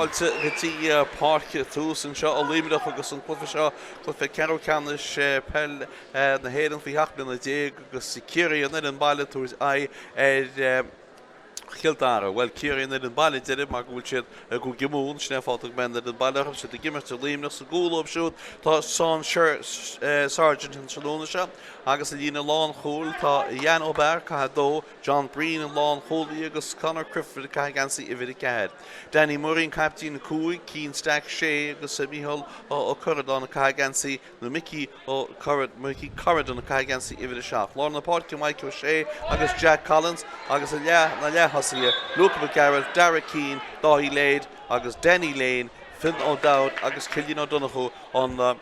Fáilte go dtí Páirc Tús anseo i Luimneach agus an cluiche seo, cluiche ceathrú ceannais peil na hÉireann faoi 17 mbliana agus Ciarraí an fhoireann baile ag tabhairt aghaidh ar Chill Dara. Bhuel, Ciarraí an fhoireann baile a deirim mar go bhfuil siad i gCúige Mumhan, sin é an fáth a dtug mé an fhoireann baile orthu. Siad ag imirt i Luimneach sa gcúl dóibh siúd tá Seán Sargent an tráthnóna seo agus i líne lánchúil tá Yann Aubert, caitheamh 2, John Breen an lánchúlaí agus Conor Clifford ag caitheamh geansaí uimhir 4. Danny Murray an caiptín 5, Cian Stack 6 agus Mícheál Ó Corradáin ag caitheamh geansaí nó Mickey Ó Mickey Corridan ag caitheamh geansaí uimhir 7. Lár na páirce Mike O'Shea agus Jack Collins agus i leath na leath-thosaithe Luke Mac Gearailt, Darragh Keane, Dáithí Lade agus Danny Lane, Finn O'Dowd agus Cillian Ó Donnchú an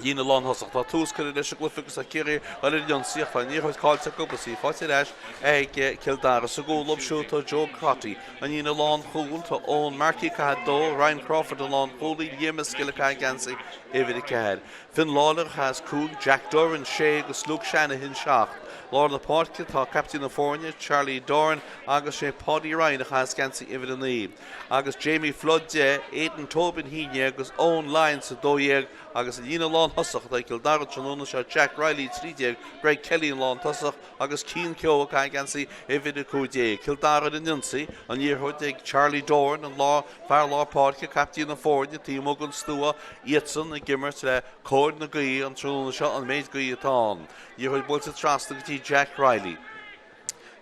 líne lánthosach. Tá tús curtha leis an gcluiche agus tá Ciarraí ag dul ar an ionsaí ach tá an liathróid caillte acu agus í faighte ar ais ag Cill Dara. Sa gcúl leo siúd tá Joe Crotty. An líne lánchúil tá Eoin Markey ag caitheamh 2, Ryan Crawford an lánchúlaí, Liam Skill ag caitheamh geansaí uimhir 4. Finn Lawlor a chaitheas 5, Jack Doran 6 agus Luke Shanahan 7. Lár na páirce tá captaen na foirne, Charlie Doran agus sé Paudie Ryan a chaitheas geansaí uimhir 9. agus Jamie Flood 10, Aidan Tobin 11 agus Eoin Lyons 12 agus an líne lánthosach atá ag Cill Dara tráthnóna seo Jack Reilly 13, Greg Kelly an lántosach agus Cian Keogh ag caitheamh geansaí uimhir 15. Cill Dara ar an ionsaí, an liathróid ag Charlie Doran, an lá fear lár páirce, caiptín na foirne, taobh amuigh den stua, iadsan ag imirt le cóir na gaoithe an tráthnóna seo, an méid gaoithe atá ann. Liathróid buailte trasna go dtí Jack Reilly.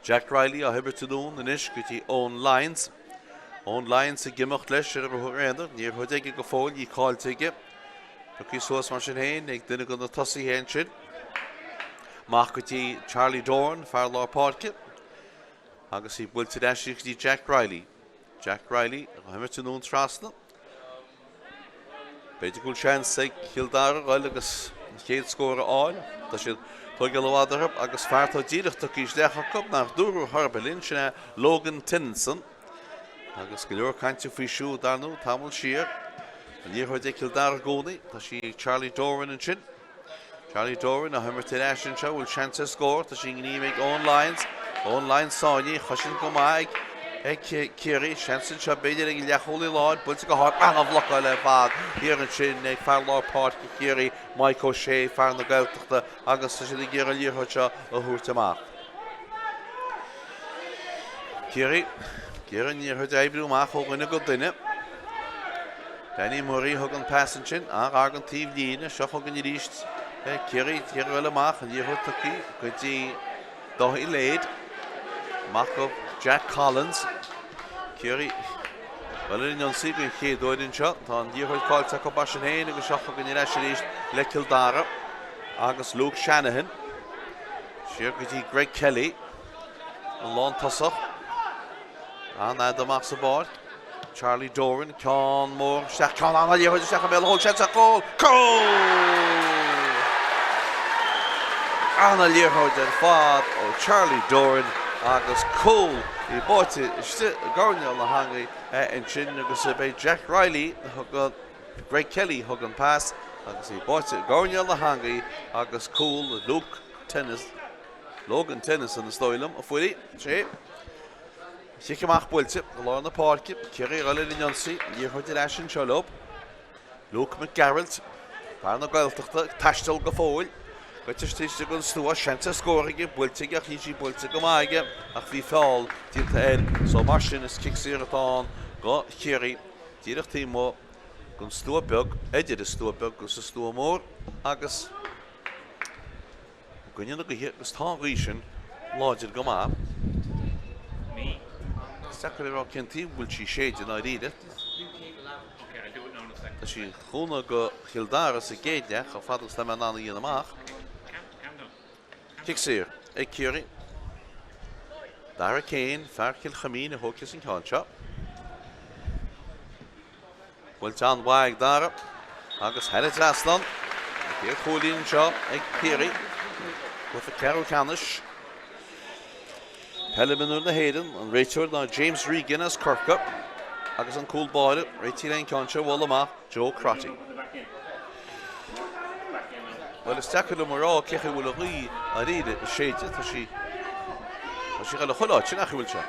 Jack Reilly á himirt anonn anois go dtí Eoin Lyons. Eoin Lyons ag imeacht leis ar a ruathar aonair. Níl liathróid aige go fóill, í caillte aige. Pioctha suas mar sin féin ag duine de na tosaithe ansin. Amach go dtí Charlie Doran, fear lár páirce. Agus í buailte ar ais go dtí Jack Reilly. Jack Reilly á himirt anonn trasna. B'fhéidir go bhfuil seans ag Cill Dara dhul agus an chéad scór a fháil. Tá siad tógáil i bhfad orthu agus fear atá díreach tugtha isteach acu nach dúradh chor ar bith linn, sin é Logan Tennyson. Agus go leor cainte faoi siúd, dar ndóigh, tamall siar. An liathróid ag Cill Dara i gcónaí. Tá sí ag Charlie Doran ansin. Charlie Doran á himirt ar ais anseo, bhfuil seans ar scór, tá sí i ngreim ag Eoin Lyons, Eoin Lyons sáinnithe, cosaint go maith ag Ciarraí, seans anseo b'fhéidir ag an leathchúlaí láir, buailte go hard, ana-bhlocáil ar fad thiar ansin ag fear lár páirce Chiarraí, Mike O'Shea, fear na Gaeltachta agus tá siad ag iarraidh an liathróid seo a thabhairt amach. Ciarraí ag iarraidh an liathróid a oibriú amach ó dhuine go duine. Danny Murray a thug an pas ansin, an-ghar don taobh líne. Seo chugainn arís Ciarraí ag iarraidh a dhul amach, an liathróid tugtha go dtí Dáithí Lade. Amach go Jack Collins. Ciarraí ag dul ar an ionsaí den chéad uair anseo. Tá an liathróid faighte acu mar sin féin agus seo chugainn ar ais arís le Cill Dara agus Luke Shanahan. Siar go dtí Greg Kelly, an lántosach. An-fhada amach sa bpáirc. Charlie Doran, ceann mór isteach, ceann an-liathróid isteach i mbéal an chúil, seans ar chúl, cúl! An-liathróid ar fad ó Charlie Doran agus cúl í báite istigh i gcoirnéal na heangaí ansin agus b'é Jack Reilly a thug an Greg Kelly thug an pas agus í báite i gcoirnéal na heangaí agus cúl Luke Tennis, Logan Tennyson is dóigh liom a fuair í. Sé. Cic amach buailte go lár na páirce, Ciarraí ag dul ar an ionsaí, liathróid ar ais anseo leo. Luke McGarrelt, fear na Gaeltachta, ag taisteal go fóill. Goite istigh den stua, seans ar scór aige, buailte aige ach níl sí buailte go maith aige ach bhí feall déanta air so mar sin is cic saor atá ann go Chiarraí díreach taobh amuigh den stua beag, idir an stua beag agus an stua mór agus i gcoinne na gaoithe agus tá an ghaoth sin láidir go maith. Is deacair a rá cén taobh a bhfuil sí ag séideadh i ndáiríre. Tá sí ag cúnamh go Chill Dara sa gcéad leath chomh fada agus tá mé in ann a dhéanamh amach. Cic saor ag Ciarraí. Dara Kane, fear Chill Chuimín a thógfas an ceann seo. Buailte an-mhaith ag Dara agus thar an trasnán. An chéad chúilín anseo ag Ciarraí. Cluiche ceathrú ceannais Peile Mionúir na hÉireann. An réiteoir ná James Regan as Corcaigh agus an cúl báire réitithe le an ceann seo a bhualadh amach, Joe Crotty. Bhuel, is deacair liom a rá cé chaoi a bhfuil an ghaoth dáiríre ag séideadh. Tá sí tá sí ag dul chuile áit, sin nach bhfuil sé.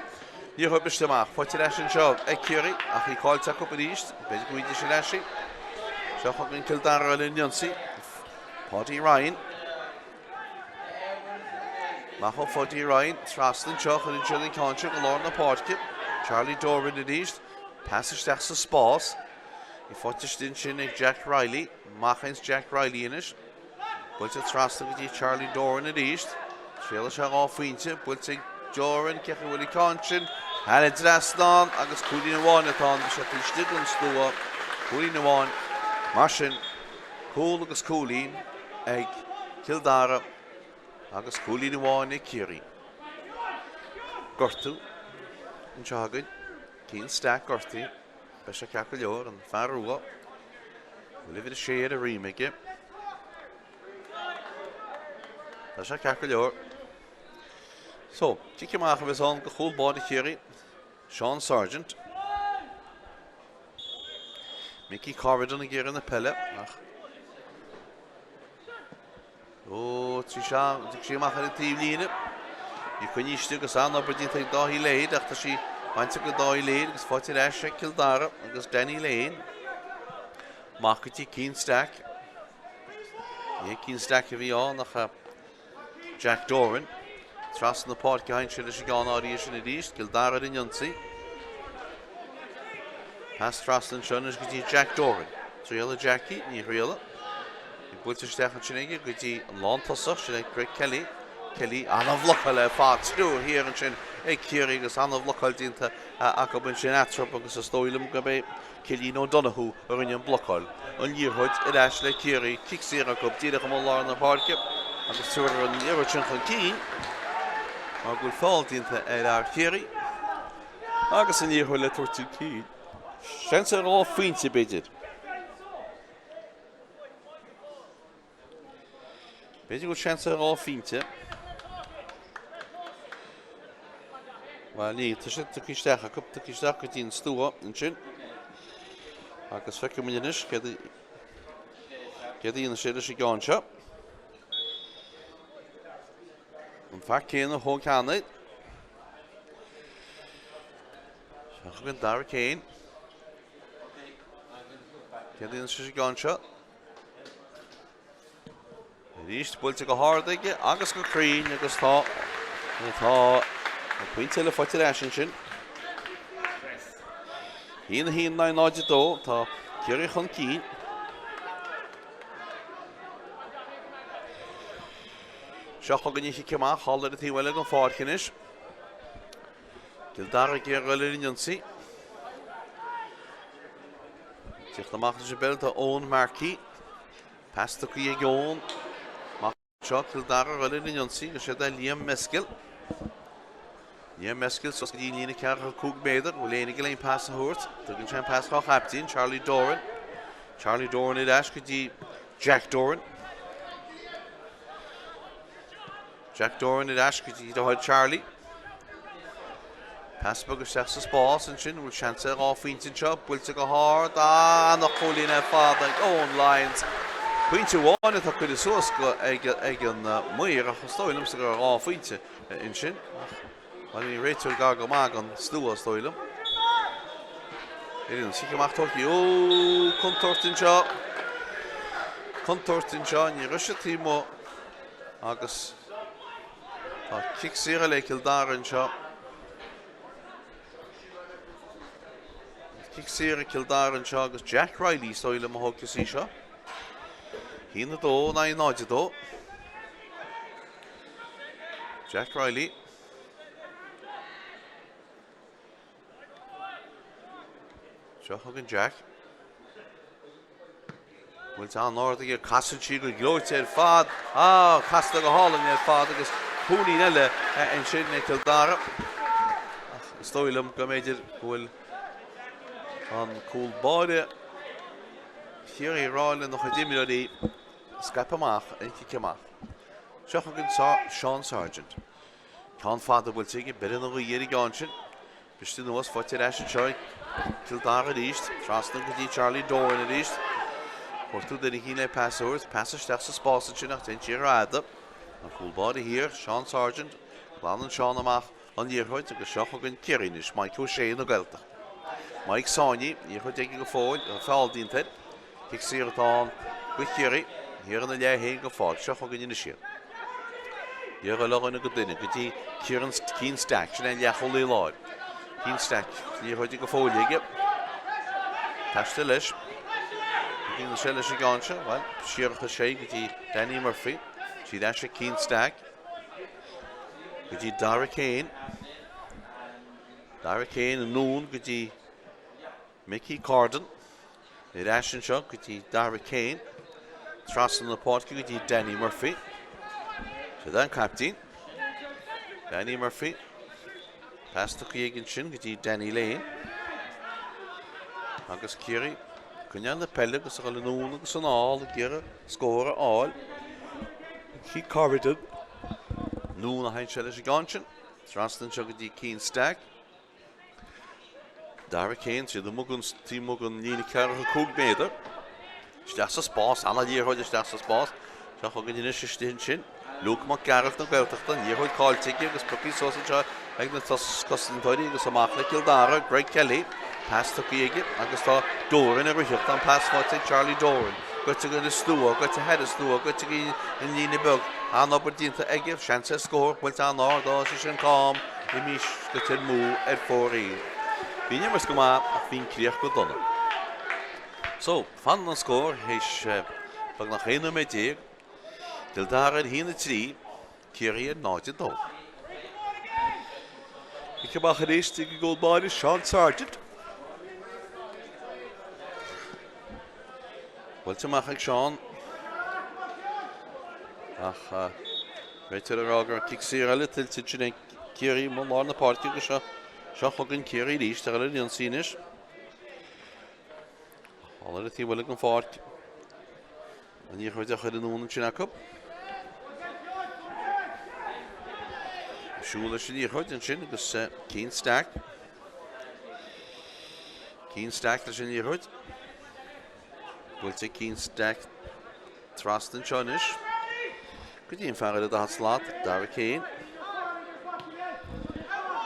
Liathróid briste amach, faighte ar ais anseo ag Ciarraí ach í caillte acu arís. B'fhéidir go bhfaighidís ar ais í. Seo chugainn Cill Dara ar an ionsaí. Paudie Ryan. Amach ó Phaudie Ryan, trasna anseo, cuireann siad an ceann seo go lár na páirce. Charlie Doran arís. Pas isteach sa spás. Í faighte istigh ansin ag Jack Reilly. Amach ins Jack Reilly anois. Buailte trasna go dtí Charlie Doran arís. Triailfidh sé 2 phointe. Buailte ag Doran. Cé acu a bhfuil an ceann sin? Thar an dtrasnán agus cúilín amháin atá ann. Bhí sé taobh istigh den stua. Cúilín amháin. Mar sin, cúl agus cúilín ag Cill Dara agus cúilín amháin ag Ciarraí. Gortú anseo againn. Cian Stack gortaithe. Beidh sé ceart go leor, an fear rua. Bhfuil uimhir a sé ar a dhroim aige. Tá sé ceart go leor. So, cic amach a bheas ann go chúl báire Chiarraí, Sean Sargent. Mickey Corrigan ag iarraidh na peile ach Ó, trí sea, d'fhig sí amach ar an taobhlíne. Í coinnithe istigh agus an-obair déanta ag Dáithí Lane ach tá sí bainte acu Dáithí Lane agus faighte ar ais ag Cill Dara agus Danny Lane. Amach go dtí Cian Stack. Ní hé Cian Stack a bhí ann ach Jack Doran. Trasna na páirce a théann sé leis an gceann áirithe sin arís. Cill Dara ar an ionsaí. Pas trasna anseo anois go dtí Jack Doran. Triailfidh Jackie, ní thriailfidh. Í buailte isteach ansin aige go dtí an lántosach, sin é Greg Kelly. Kelly, an-bhlocáil ar fad, triúr thiar ansin ag Ciarraí agus an-bhlocáil déanta acu ansin eatarthu agus is dóigh liom gurb é Cillian O'Donoghue a rinne an bhlocáil. An liathróid ar ais le Ciarraí, cic saor acu díreach amuigh i lár na páirce agus tabharfar an liathróid sin chun cinn mar go bhfuil feall déanta ar fhear Chiarraí agus an liathróid le tabhairt chun cinn. Seans ar 2 phointe b'fhéidir. B'fhéidir go bhfuil seans ar 2 phointe. Bhuel, ní, tá sé tugtha isteach acu, tugtha isteach go dtí an stua ansin. Agus feicfidh muid anois céard a dhéanfaidh sé leis an gceann seo. An fear céanna a thóg cheana. Seo chugainn Dara Kane. Céard a dhéanfaidh sé leis an gceann seo? Arís buailte go hard aige agus go cruinn agus tá tá an pointe eile faighte ar ais ansin. 1 1 9 0 2 tá Ciarraí chun cinn. Seo chugainn an chic amach thall ar an taobh eile den pháirc anois. Cill Dara ag iarraidh dul ar an ionsaí. Tíocht amach leis an bpeil tá Eoin Markey. Pas tugtha ag Eoin. Amach anseo Cill Dara ag dul ar an ionsaí agus siad é Liam Meskill. Liam Meskill suas go dtí an líne 45 méadar. Bhfuil éinne aige le an pas a thabhairt? Tugann sé an pas dhá chaiptín, Charlie Doran. Charlie Doran ar ais go dtí Jack Doran. Jack Doran ar ais go dtí a dheartháir Charlie. Pas beag isteach sa spás ansin, bhfuil seans ar 2 phointe anseo, buailte go hard, an-chúilín ar fad ag Eoin Lyons. Pointe amháin atá curtha suas ag an maor ach is dóigh liomsa go raibh 2 phointe ansin. Bhuel bhí an réiteoir gar go maith don stua is dóigh liom. Ar an chic amach tógtha. Ó, contúirt anseo. Contúirt anseo, ní raibh sé taobh amuigh agus tá cic saor eile ag Cill Dara anseo. Cic saor ag Cill Dara anseo agus Jack Riley is dóigh liom a thógfas í seo. 1 2 in aghaidh 0 2. Jack Riley. Seo chugainn Jack. Buailte an-ard aige, casann sí go gleoite ar fad. Ah, casta go hálainn ar fad agus cúilín eile ansin ag Cill Dara. Ach is dóigh liom go mb'fhéidir go bhfuil an cúl báire Chiarraí ag rá lena chuid imreoirí scaipeadh amach an cic amach. Seo chugainn Seán Sargent. Ceann fada buailte aige, beireann an ghaoth ar an gceann sin. Briste anuas, faighte ar ais anseo ag Cill Dara arís. Trasna go dtí Charlie Doran arís. Cuartú duine eicínt le pas a thabhairt. Pas isteach sa spás ansin ach téann sí rófhada. An cúl báire thiar, Seán Sargent. Glanann Seán amach. An liathróid agus seo chugainn Ciarraí anois, Mike O'Shea na Gaeltachta. Mike sáinnithe, liathróid aige go fóill, tá feall déanta air. Cic saor atá ann do Chiarraí, thiar ina leath féin den pháirc. Seo chugainn anois iad. Iarraidh ó dhuine go duine go dtí Ciaran Cian Stack, sin é an leathchúlaí láir. Cian Stack, liathróid go fóill aige. Taisteal leis. Déanann sé leis an gceann seo, bhuel, siar a chuir sé go dtí Danny Murphy. Siar ar ais ag Cian Stack. Go dtí Dara Kane. Dara Kane anonn go dtí Mickey Corrigan. Ar ais anseo go dtí Dara Kane. Trasna na páirce go dtí Danny Murphy. Siod é an caiptín. Danny Murphy. Pas tugtha aige ansin go dtí Danny Lane. Agus Ciarraí coinneáil na peile agus a dhul anonn agus anall ag iarraidh scór a fháil. Mickey Corrigan. Anonn a théann sé leis an gceann sin. Trasna anseo go dtí Cian Stack. Dara Kane, siad amuigh den taobh amuigh den líne 45 méadar. Isteach sa spás, ana-liathróid isteach sa spás. Seo chugainn anois istigh ansin. Luke Mac Gearailt na Gaeltachta, an liathróid caillte aige agus pioctha suas anseo ag na cosantóirí agus amach le Cill Dara, Greg Kelly. Pas tugtha aige agus tá Doran ag ritheacht, tá an pas faighte ag Charlie Doran. Goite go an stua, goite thar an stua, goite go an líne beag. An-obair déanta aige, seans ar scór, buailte an-ard, tá sé sin cam. Imithe goite amú ar fóraoil. Bhí an imirt go maith ach bhí an críoch go dona. So, fanann an scór théis beagnach 11 nóiméad. Cill Dara ar 1-3, Ciarraí ar 0-2. Cic amach arís ag an gcúl báire Sean Sargent. Buailte amach ag Seán. Ach réiteoir ag rá go raibh cic saor eile tuillte ansin ag Ciarraí i lár na páirce agus seo seo chugainn Ciarraí arís ag dul ar an ionsaí anois. Thall ar an taobh eile den pháirc. An liathróid á chur anonn ansin acu. Siúl leis an liathróid ansin agus Cian Stack. Cian Stack leis an liathróid. Buailte Cian Stack trasna anseo anois. Go dtí an fear eile daichead slat, Dara Kane.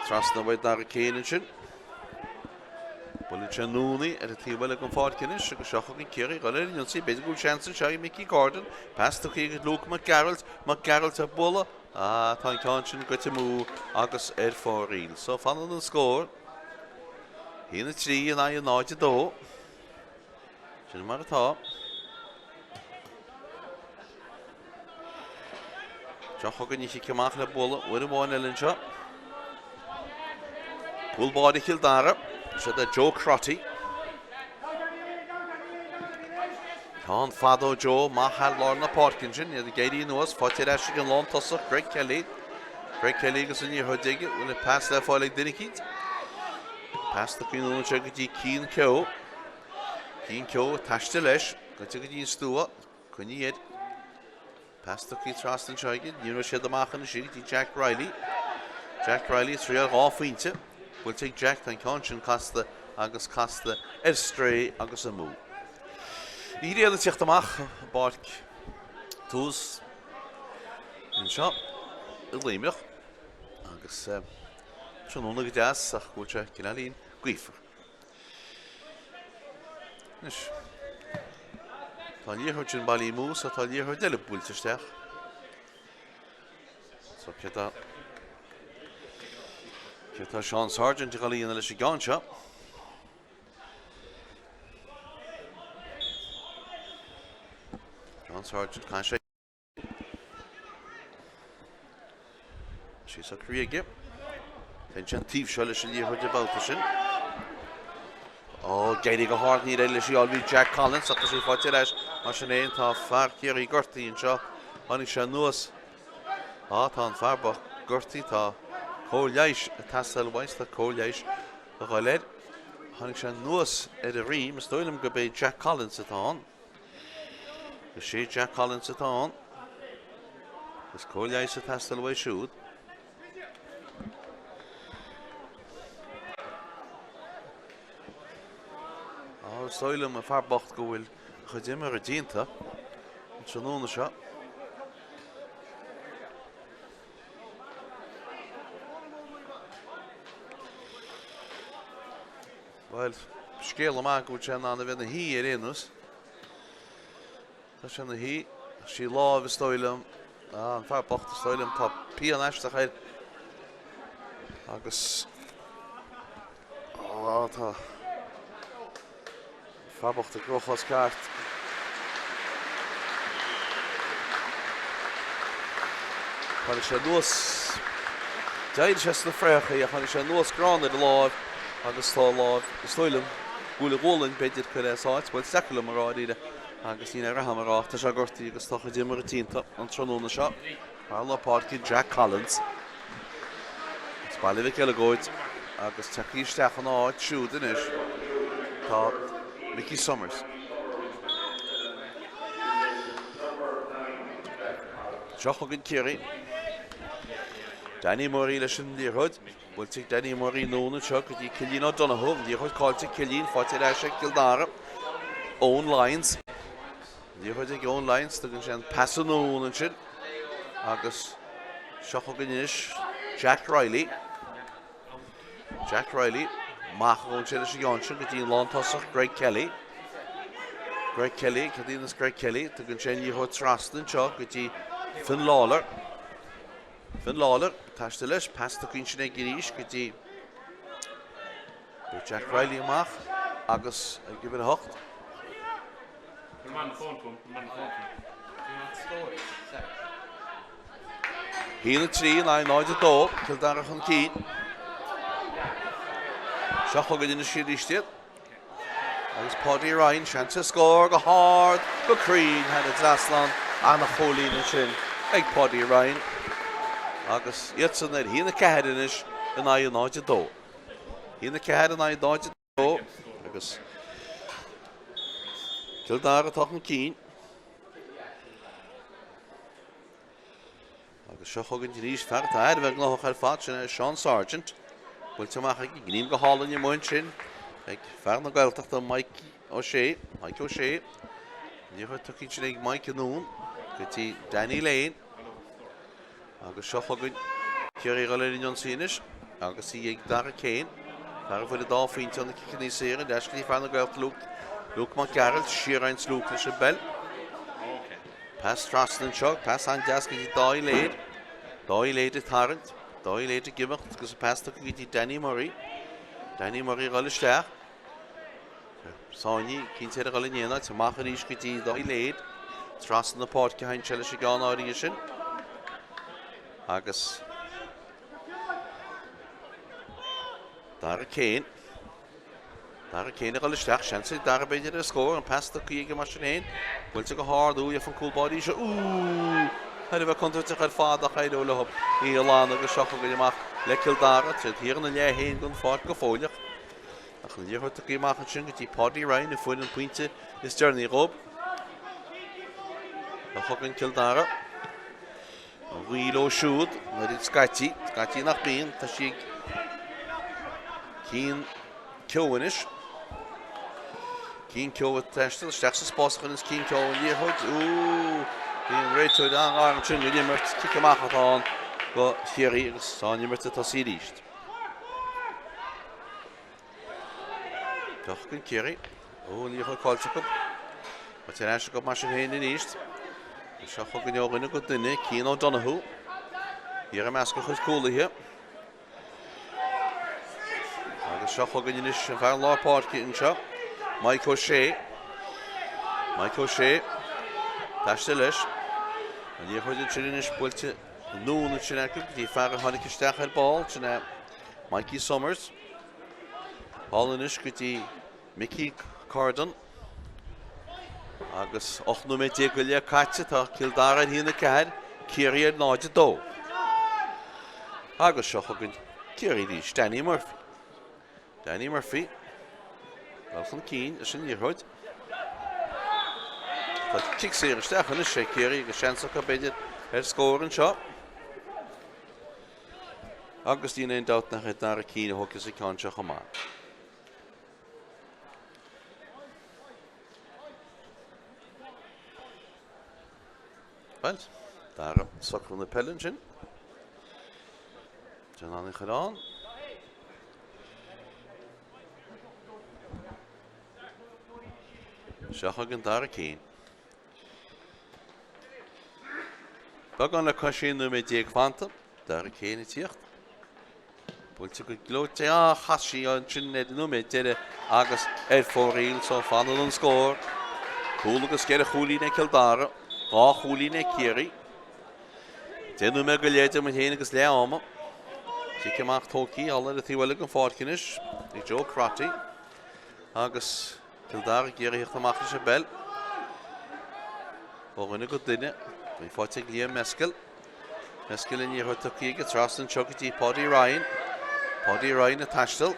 Trasna uaidh Dara Kane ansin. Buaileann sé anonn í ar an taobh eile den pháirc anois agus seo chugainn Ciarraí ag dul ar an ionsaí. B'fhéidir go bhfuil seans anseo ag Mickey Gordon. Pas tugtha ag Luke Mac Gearailt. Mac Gearailt ag bualadh. Ah, tá an ceann sin goite amú agus ar fóraoil. So fanann an scór. 1-3 in aghaidh 0-2. Sin mar atá. Seo chugainn an chic amach le bualadh uair amháin eile anseo. Cúl báire Chill Dara. Siod é Joe Crotty. Ceann fada ó Joe amach thar lár na páirce ansin. Iad ag éirí anuas. Faighte ar ais ag an lántosach Greg Kelly. Greg Kelly agus an liathróid aige. Bhfuil an pas le fáil ag duine eicínt? Pas tugtha anonn anseo go dtí Cian Keogh. Cian Keogh ag taisteal leis. Goite go dtí an stua. Coinnithe air. Pas tugtha trasna anseo aige. Ní raibh siad amach anois go dtí Jack Reilly. Jack Reilly ag triail 2 phointe. Buailte ag Jack, tá an ceann sin casta agus casta ar strae agus amú. An ghrian ag teacht amach i bPáirc Tús anseo i Luimneach agus tráthnóna go deas ach go bhfuil sé cineáilín gaofar. Anois, tá an liathróid sin bailithe amú so tá liathróid eile buailte isteach. So cé tá cé tá Sean Sargent ag dul a dhéanamh leis an gceann seo. Sean Sargent caithfidh sé Sí socraithe aige. Téann sé an taobh seo leis an liathróid an babhta sin. Ó, d'éirigh go hard níor éirigh leis í a fháil. Bhí Jack Collins ach tá sí faighte ar ais. Mar sin féin, tá fear Chiarraí gortaithe anseo. Tháinig sé anuas. Á, tá an fear bocht gortaithe. Tá cóir leighis ag teastáil uaidh. Tá cóir leighis a dhul air. Tháinig sé anuas ar a dhroim. Is dóigh liom gurb é Jack Collins atá ann. Is é Jack Collins atá ann. Is cóir leighis ag teastáil uaidh siúd. Á, is dóigh liom, an fear bocht, go bhfuil a chuid imeartha déanta an tráthnóna seo. Bhuel, scéala maith go bhfuil sé in ann a bheith ina shuí ar aon nós. Tá sé ina shuí. Sí lámh is dóigh liom. Ah, an fear bocht is dóigh liom. Tá pian aisteach air. Agus ah, tá fear bocht i gcruachás ceart. Tháinig sé anuas, d'éirigh sé sna fraitheacha ach tháinig sé anuas gránna ar a láimh agus tá a lámh, is dóigh liom, buaileadh gualainn b'fhéidir curtha as áit, bhuel is deacair liom a rá dáiríre agus níl aon rath orm a rá ach tá sé gortaithe agus tá a chuid imeartha déanta an tráthnóna seo. Fear lár páirce Jack Collins as Baile Mhic Eileagóid agus tagtha isteach ina áit siúd anois tá Mickey Summers. Seo chugainn Ciarraí. Danny Murray leis an liathróid. Buailte ag Danny Murray anonn anseo go dtí Cillian O'Donoghue. An liathróid caillte ag Cillian, faighte ar ais ag Cill Dara. Eoin Lyons. Liathróid ag Eoin Lyons, tugann sé an pas anonn ansin agus seo chugainn anois Jack Reilly. Jack Reilly, amach a ghabhann sé leis an gceann sin go dtí an lántosach Greg Kelly. Greg Kelly, cad a dhéanas Greg Kelly? Tugann sé an liathróid trasna anseo go dtí Finn Lawlor. Finn Lawlor, taisteal leis, pas tugtha ansin aige arís go dtí Jack Reilly amach agus ag uimhir 8. 1-3 in aghaidh 0-2, Cill Dara chun cinn. Seo chugainn anois arís iad. Agus Paudie Ryan, seans ar scór go hard, go cruinn thar an dtrasnán, an-chúilín ansin ag Paudie Ryan. Agus iadsan ar 1-4 anois in aghaidh 0-2. 1-4 in aghaidh 0-2. Agus Cill Dara atá chun cinn. Agus seo chugainn arís fear atá thar a bheith gnóthach ar fad, sin é Sean Sargent. Buailte amach aige, gníomh go hálainn amuigh ansin ag fear na Gaeltachta Mike O'Shea. Mike O'Shea. Liathróid tugtha ansin ag Mike anonn go dtí Danny Lane. Agus seo chugainn Ciarraí ag dul ar an ionsaí anois agus í ag Dara Kane, fear a fuair an dá phointe ó na ciceanna saora, ar ais go dtí fear na Gaeltachta Luke, Luke Mac Gearailt, siar a théanns Luke leis an bpeil. Pas trasna anseo, pas an-deas go dtí Dáithí Lade. Dáithí Lade ag tarraingt, Dáithí Lade ag imeacht agus an pas tugtha go dtí Danny Murray. Danny Murray ag dul isteach. Sáinní, cinnte ar a dhul in aon áit, amach arís go dtí Dáithí Lade. Trasna na páirce a théann sé leis an gceann áirithe sin. Agus Dara Kane. Dara Kane ag dul isteach, seans ag Dara b'fhéidir ar scór, an pas tugtha aige mar sin féin. Buailte go hard, uaidh an cúl báire seo. Úúú! Thar a bheith contúirteach ar fad ach éireoidh leo í a ghlanadh agus seo chugainn amach le Cill Dara, taobh thiar ina leath féin den pháirc go fóilleach. Ach an liathróid tugtha amach ansin go dtí Paudie Ryan a fuair an pointe is deireanaí dhóibh. Seo chugainn Cill Dara. An ghaoth leo siúd, an oiread scaití, scaití nach mbíonn, tá sí ag Cian Keogh anois. Cian Keogh ag taisteal isteach sa spás a chuireanns Cian Keogh an liathróid. Úúú! Bhí an réiteoir an-ghar ansin don imirt, cic amach atá ann do Chiarraí agus tá an imirt ag tosaí arís. Seo chugainn Ciarraí. Ó, an liathróid caillte acu. Faighte ar ais acu mar sin féin arís. Seo chugainn ó dhuine go duine, Cian O'Donoghue. Thiar i measc a chuid cúlaithe. Agus seo chugainn anois an fear lár páirce anseo, Mike O'Shea. Mike O'Shea. Taisteal leis. An liathróid ansin anois buailte anonn ansin acu go dtí fear a tháinig isteach ar ball, sin é Mikey Summers. Thall anois go dtí Mickey Cordon. Agus 18 nóiméad go leith caite, tá Cill Dara ar 1-4, Ciarraí ar 0-2. Agus seo chugainn Ciarraí arís, Danny Murphy. Danny Murphy, dul chun cinn leis an liathróid. Tá cic saor isteach anois ag Ciarraí agus seans acu b'fhéidir ar scór anseo. Agus níl aon dabht nach é Dara Keane a thógfas an ceann seo chomh maith. Bhuel, Dara socrú na peile ansin. Déanann an Choireán. Seo chugainn Dara Keane. Beagán le cois 11 nóiméad fanta. Dara Keane ag tíocht. Buailte go gleoite. Ah, chas sí ansin ar an nóiméad deiridh agus ar fóraoil so fanann an scór. Cúl agus ceithre chúilín ag Cill Dara, 2 chúilín ag Ciarraí. 10 nóiméad go leith idir muid féin agus leath ama. Cic amach tógtha thall ar an taobh eile den pháirc anois ag Joe Crotty agus Cill Dara ag iarraidh theacht amach leis an bpeil. Ó dhuine go duine, í faighte ag Liam Meskill. Meskill an liathróid tugtha aige trasna anseo go dtí Paudie Ryan. Paudie Ryan ag taisteal.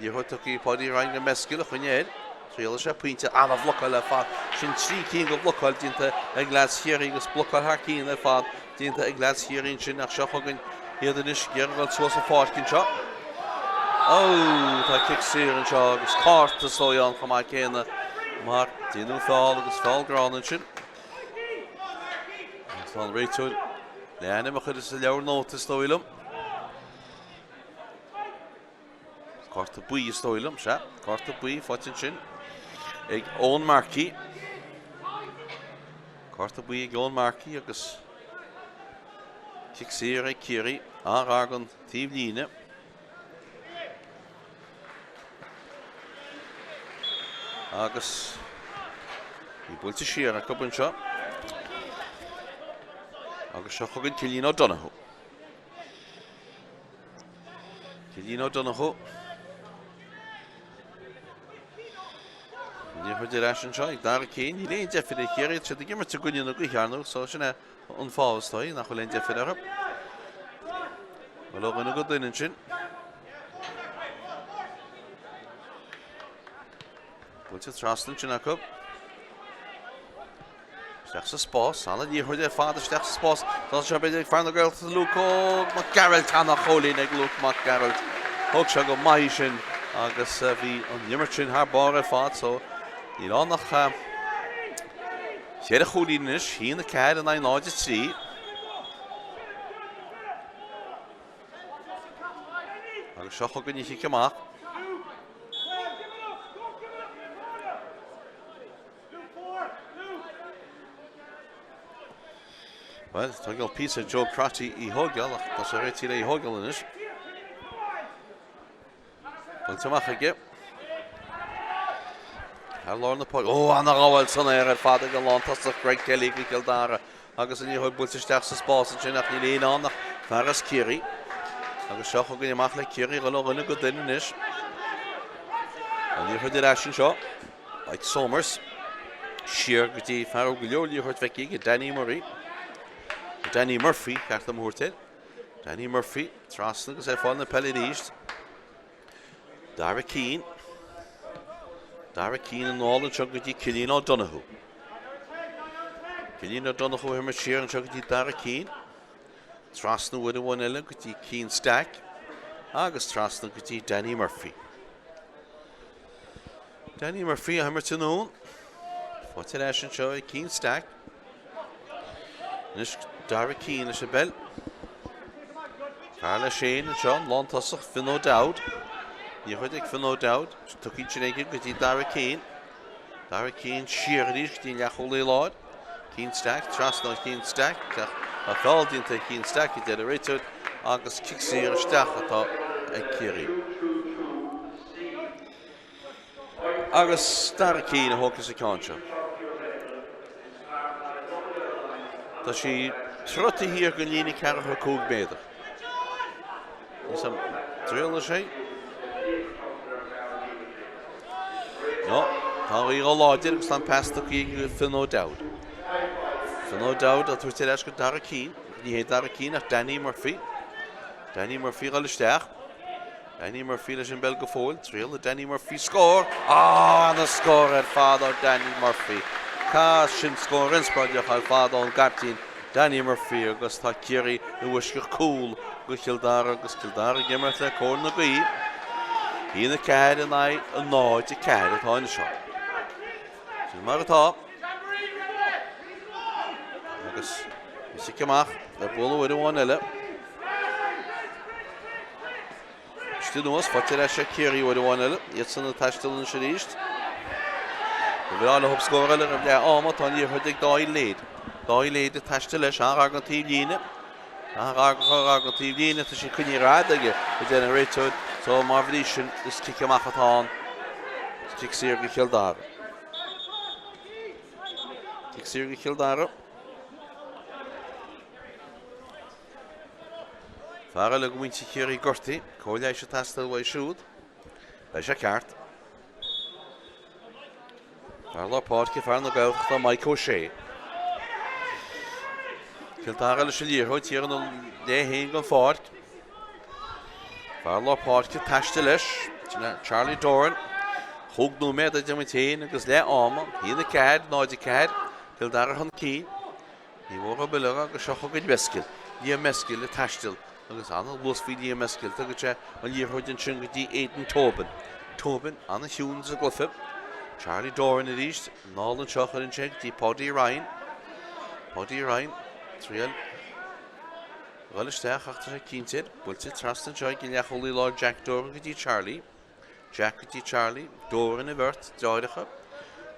Liathróid tugtha ag Paudie Ryan go Meskill a choinne air. Triailfidh sé pointe an-bhlocáil ar fad. Sin trí cinn de bhlocáil déanta ag leaids Chiarraí agus blocáil thar cinn ar fad déanta ag leaids Chiarraí ansin ach seo chugainn iad anois ag iarraidh dul suas an pháirc anseo. Ó, tá cic saor anseo agus cárta is dóigh ann chomh maith céanna mar déanadh feall agus feall gránna ansin. Agus tá an réiteoir le ainm a chur sa leabhar nóta is dóigh liom. Cárta buí is dóigh liom, sea. Cárta buí faighte ansin ag Eoin Markey. Cárta buí ag Eoin Markey agus cic saor ag Ciarraí an-ghar don taobh líne. Agus í buailte siar acu anseo. Agus seo chugainn Cillian O'Donoghue. Cillian O'Donoghue. Liathróid ar ais anseo ag Dara Keane. Níl aon deifir ar Chiarraí, tá siad ag imirt i gcoinne na gaoithe ar ndóigh, so sin é an fáth is dóigh nach bhfuil aon deifir orthu. Bhuel, ó dhuine go duine ansin. Buailte trasna ansin acu. Isteach sa spás, ana liathróid ar fad isteach sa spás. Tá seo b'fhéidir ag fear na Gaeltachta Luke Óg Mac Gearailt, ana chúilín ag Luke Mac Gearailt. Thóg sé go maith í sin agus bhí an imirt sin thar barr ar fad so níl ann ach cheithre chúilín anois, 1-4 in aghaidh 0-3. Agus seo chugainn an chic amach. Bhuel, tá ag dul píosa ar Joe Crotty í thógáil ach tá sé réitithe le í thógáil anois. Buailte amach aige. Thar lár na páirce. Ó, ana-ghabháil san aer ar fad ag an lántosach Greg Kelly go Cill Dara. Agus an liathróid buailte isteach sa spás ansin ach níl éinne ann ach fear as Ciarraí. Agus seo chugainn amach le Ciarraí ag dul ó dhuine go duine anois. An liathróid ar ais anseo. Mike Somers siar go dtí fear go leor liathróid feicthe aige, Danny Murray. Danny Murphy, ceart dom a thabhairt air. Danny Murphy, trasna agus é ag fáil na peile arís. Dara Keane. Dara Keane anall anseo go dtí Cillian O'Donoghue. Cillian O'Donoghue ag imirt siar anseo go dtí Dara Keane. Trasna uair amháin eile go dtí Cian Stack agus trasna go dtí Danny Murphy. Danny Murphy á himirt anonn. Faighte ar ais anseo ag Cian Stack. Anois Dara Keane leis an bpeil. Fear leis féin anseo, an lántosach Finn O'Dowd. Liathróid ag Finn O'Dowd. Tugtha ansin aige go dtí Dara Keane. Dara Keane siar arís go dtí an leathchúlaí láir. Cian Stack, trasna ó Chian Stack. Tá feall déanta ar Chian Stack, a deir an réiteoir, agus cic saor isteach atá ag Ciarraí. Agus Dara Keane a thógfas an ceann seo. Tá sí troidte thiar den líne 45 méadar. Níos am dtriailfidh sé. No, tá an ghaoth ró-láidir agus tá an pas tugtha ag Finn O'Dowd. Finn O'Dowd á tabhairt ar ais go Dara Keane. Ní hé Dara Keane ach Danny Murphy. Danny Murphy ag dul isteach. Danny Murphy leis an bpeil go fóill. Triailfidh Danny Murphy scór! Ah, ana scór ar fad ó Danny Murphy. Cá sin scór inspioráideach ar fad ón gcaiptín Danny Murphy agus tá Ciarraí i bhfoisceacht cúl go Chill Dara agus Cill Dara ag imirt le cóir na gaoithe. 1-4 in aghaidh 0-4 atá anois ann. Sin mar atá. Agus an cic amach le bualadh uair amháin eile. Istigh anuas, faighte ar ais ag Ciarraí uair amháin eile. Iadsan ag taisteal anois arís. Ba bhreá leo scór eile roimh leath ama. Tá an liathróid ag Dáithí Lade. Dáithí Lade ag taisteal leis, an-ghar don taobhlíne. An-ghar don taobhlíne. Tá sí coinnithe rófhada aige, a deir an réiteoir. So mar bhrí sin, is cic amach atá ann. Is cic saor go Cill Dara. Cic saor go Cill Dara. Fear eile de mhuintir Chiarraí gortaithe, cóir leighis ag teastáil uaidh siúd. Beidh sé ceart. Fear lár páirce, fear na Gaeltachta, Mike O'Shea. Cill Dara leis an liathróid, thiar ina leath féin den pháirc. Fear lár páirce ag taisteal leis, Charlie Doran. Chúig nóiméad idir muid féin agus leath ama, 1-4, 0-4, Cill Dara chun cinn. Ní mór an bileog agus seo chugainn Meskill. Liam Meskill ag taisteal agus an-luas faoi Liam Meskill. Tugann sé an liathróid ansin go dtí Aidan Tobin. Tobin an-chiúin sa gcluiche. Charlie Doran arís. Anall anseo cuireann sé go dtí Paudie Ryan. Paudie Ryan. Triail a dhul isteach ach tá sé cinnte air. Buailte trasna anseo ag an leathchúlaí láir Jack Doran go dtí Charlie. Jack go dtí Charlie, Doran an bheirt deartháireacha.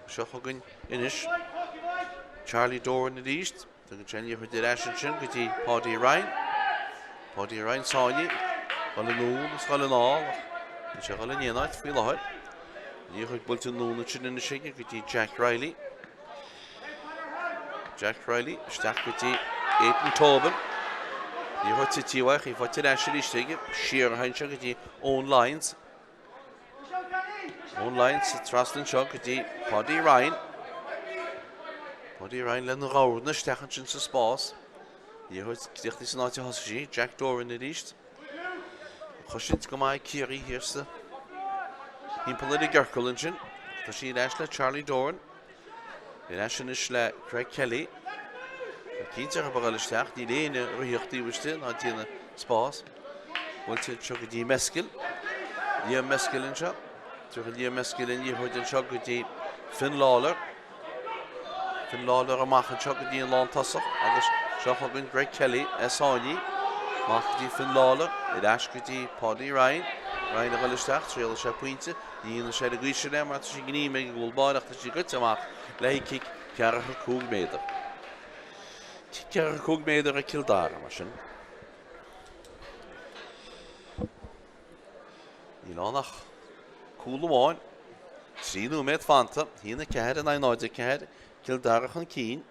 Seo chugainn anois Charlie Doran arís. Tugann sé an liathróid ar ais ansin go dtí Paudie Ryan. Paudie Ryan sáinnithe. Dul anonn is dul anall ach níl sé ag dul in aon áit faoi láthair. Liathróid buailte anonn ansin anois aige go dtí Jack Reilly. Jack Reilly isteach go dtí Aidan Tobin. Liathróid tite uaidh, í faighte ar ais arís aige. Siar a anseo go dtí Eoin Lyons. Eoin Lyons trasna anseo go dtí Paudie Ryan. Paudie Ryan lena dhorn isteach ansin sa spás. Liathróid críochnaithe san áit a thosaigh sí. Jack Doran arís. Cosaint go maith ag Ciarraí thiar sa thimpeall ar an gciorcal ansin. Tá sí ar ais le Charlie Doran. Ar ais anois le Craig Kelly. Cinnte a dhul isteach, níl éinne ag ritheacht taobh istigh ná déanamh spás. Buailte anseo go dtí Meskill. Liam Meskill anseo. Tabharfaidh Liam Meskill an liathróid anseo go dtí Finn Lawlor. Finn Lawlor amach anseo go dtí an lántosach agus seo chugainn Greg Kelly é sáinnithe. Amach go dtí Finn Lawlor, ar ais go dtí Paudie Ryan. Ryan a dhul isteach, triailfidh sé pointe. Ní dhéanfaidh sé ar an gcaoi sin é mar tá sí gníomh ag an gcúl báire ach tá sí goite amach le haghaidh cic 45 méadar. Cic 45 méadar ag Cill Dara mar sin. Níl ann ach cúl amháin. 3 nóiméad fanta, 1-4 in aghaidh 0-4, Cill Dara chun cinn.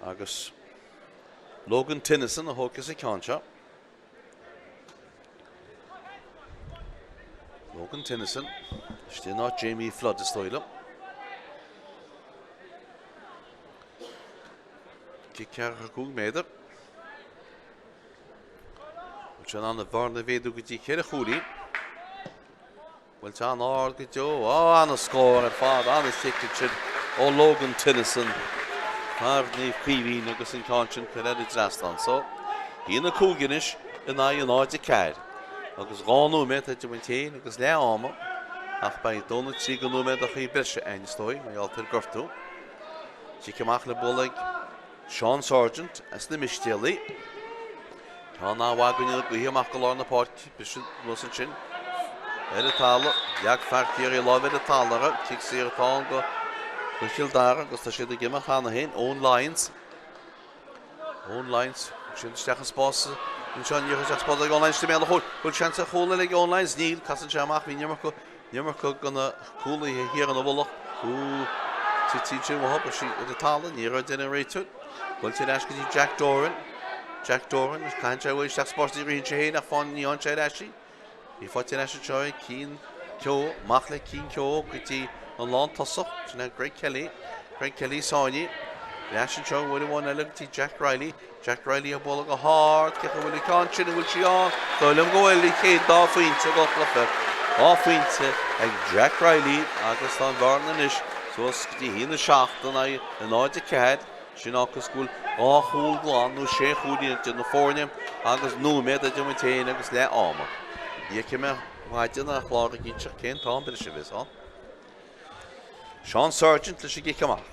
Agus Logan Tennyson a thógfas an ceann seo. Logan Tennyson, istigh in áit Jamie Flood is dóigh liom. Cic 45 méadar. Bhfuil sé in ann an bhearna a mhéadú go dtí 4 chúilín. Buailte an-ard go deo. Á, an-scór ar fad, an-chic ansin ó Logan Tennyson, fear Naomh Caoimhín agus an ceann sin curtha thar an dtrasnán. So, 1-5 anois in aghaidh 0-4 agus 2 nóiméad idir muid féin agus leath ama ach beidh dó nó 3 de nóiméadachaí breise againn is dóigh mar gheall ar gortú. Cic amach le bualadh ag Seán Sargent as na Mistéalaigh. Ceann an-mhaith i gcoinne na gaoithe amach go lár na páirce, briseadh anuas ansin ar an talamh. Leag fear Chiarraí lámh ar an talamh air. Cic saor atá ann do Chill Dara agus tá siad ag imeacht cheana féin. Eoin Lyons. Eoin Lyons. Ansin isteach an spás anseo. Ní isteach spás ag Eoin Lyons. I mbéal an chúil. Bhfuil seans ar chúl eile ag Eoin Lyons? Níl. Casann sé amach. Bhí an iomarca An iomarca de na cúlaithe thiar ina mhullach. Cúl tite ansin uathu, beidh sí ar an talamh, ní raibh a deir an réiteoir. Buailte ar ais go dtí Jack Doran. Jack Doran, caitheann sé uaidh isteach spás ní ritheann sé féin ach fán ní fhaigheann sé ar ais í. Í faighte ar ais anseo ag Cian Keogh, amach le Cian Keogh go dtí an lántosach, sin é Greg Kelly. Greg Kelly sáinnithe. Ar ais anseo uair amháin eile go dtí Jack Reilly. Jack Reilly ag bualadh go hard, cé acu an bhfuil an ceann sin, an bhfuil sí ann? Dóigh liom go bhfuil, an chéad dá phointe den chluiche. Dhá phointe ag Jack Reilly agus tá an bhearna anois suas go dtí 1-7 in aghaidh 0-4. Sin fágfas go bhfuil dhá chúl glan nó sé chúilín idir na foirne agus nóiméad idir muid féin agus leath ama. Ní fheicfidh mé maide ná clár ag inseacht cén t-am breise a bheas ann. Seán Sargent leis an gcic amach.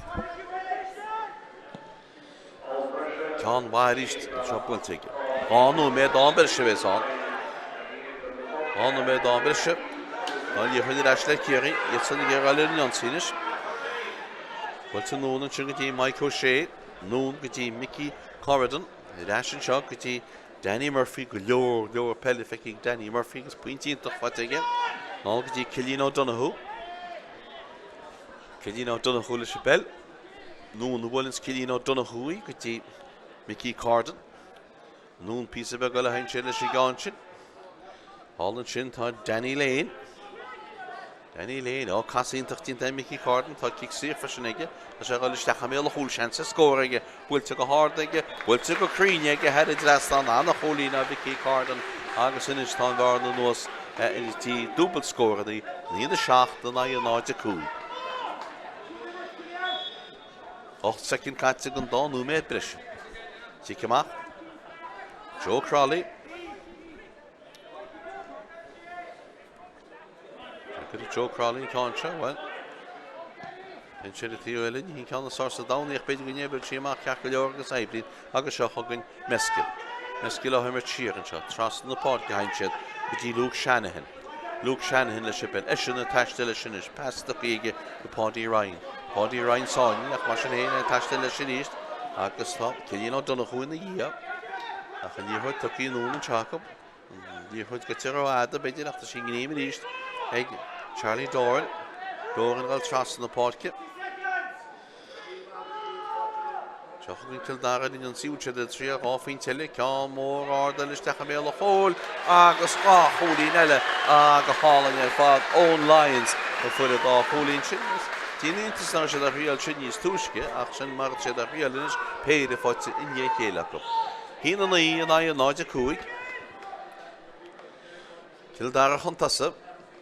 Ceann mhaith arís anseo buailte aige. 2 nóiméad am breise a bheas ann. Dhá nóiméad am breise. Tá an liathróid ar ais le Ciarraí. Iadsan ag iarraidh dul ar an ionsaí anois. Buailte anonn ansin go dtí Mike O'Shea. Anonn go dtí Mickey Corridan. Ar ais anseo go dtí Danny Murphy. Go leor, leor peile feicthe ag Danny Murphy agus pointe iontach faighte aige. Anall go dtí Cillian O'Donoghue. Cillian O'Donoghue leis an bpeil. Anonn a bhuaileanns Cillian O'Donoghue í go dtí Mickey Corridan. Anonn píosa beag eile ansin leis an gceann sin. Thall ansin tá Danny Lane. Danny Lane, ó casadh iontach déanta ag Mickey Corridan, tá cic saor freisin aige. Tá sé ag dul isteach i mbéal an chúil, seans ar scór aige, buailte go hard aige, buailte go cruinn aige thar an dtrasnán, an-chúilín ó Mhickey Corridan agus anois tá an bhearna anuas go dtí dúbailt scóranna, 9-7 in aghaidh 0-5. 8 soicind caite den dá nóiméad breise. Cic amach. Joe Crowley. Cuirfidh Joe Crowley an ceann seo, bhuel. An sin an taobh eile, ní hin ceann is fearr sa domhan ach b'fhéidir go n-oibreoidh sí amach ceart go leor agus oibríonn agus seo chugainn Meskill. Meskill á himirt siar anseo, trasna na páirce a théann siad go dtí Luke Shanahan. Luke Shanahan leis an bpeil, eisean ag taisteal leis anois, pas tugtha aige go Paudie Ryan. Paudie Ryan sáinnithe ach mar sin féin é ag taisteal leis arís agus tá Cillian Ó Donnchú ina dhiaidh. Ach an liathróid tugtha anonn anseo acu. An liathróid goite rófhada b'fhéidir ach tá sí i ngreim arís ag Charlie Doran. Doran ag dul trasna na páirce. Seo chugainn Cill Dara ar an ionsaí, bhfuil siad ag triail dhá phointe eile, ceann mór ard eile isteach i mbéal an chúil agus dhá chúilín eile go hálainn ar fad Eoin Lyons a fuair an dá chúilín sin. Déanann iontas nach raibh siad á thriail sin níos túisce ach sin mar atá siad á thriail anois, péire faighte i ndiaidh a chéile acu. 1-9 in aghaidh 0-5. Cill Dara chun tosaigh,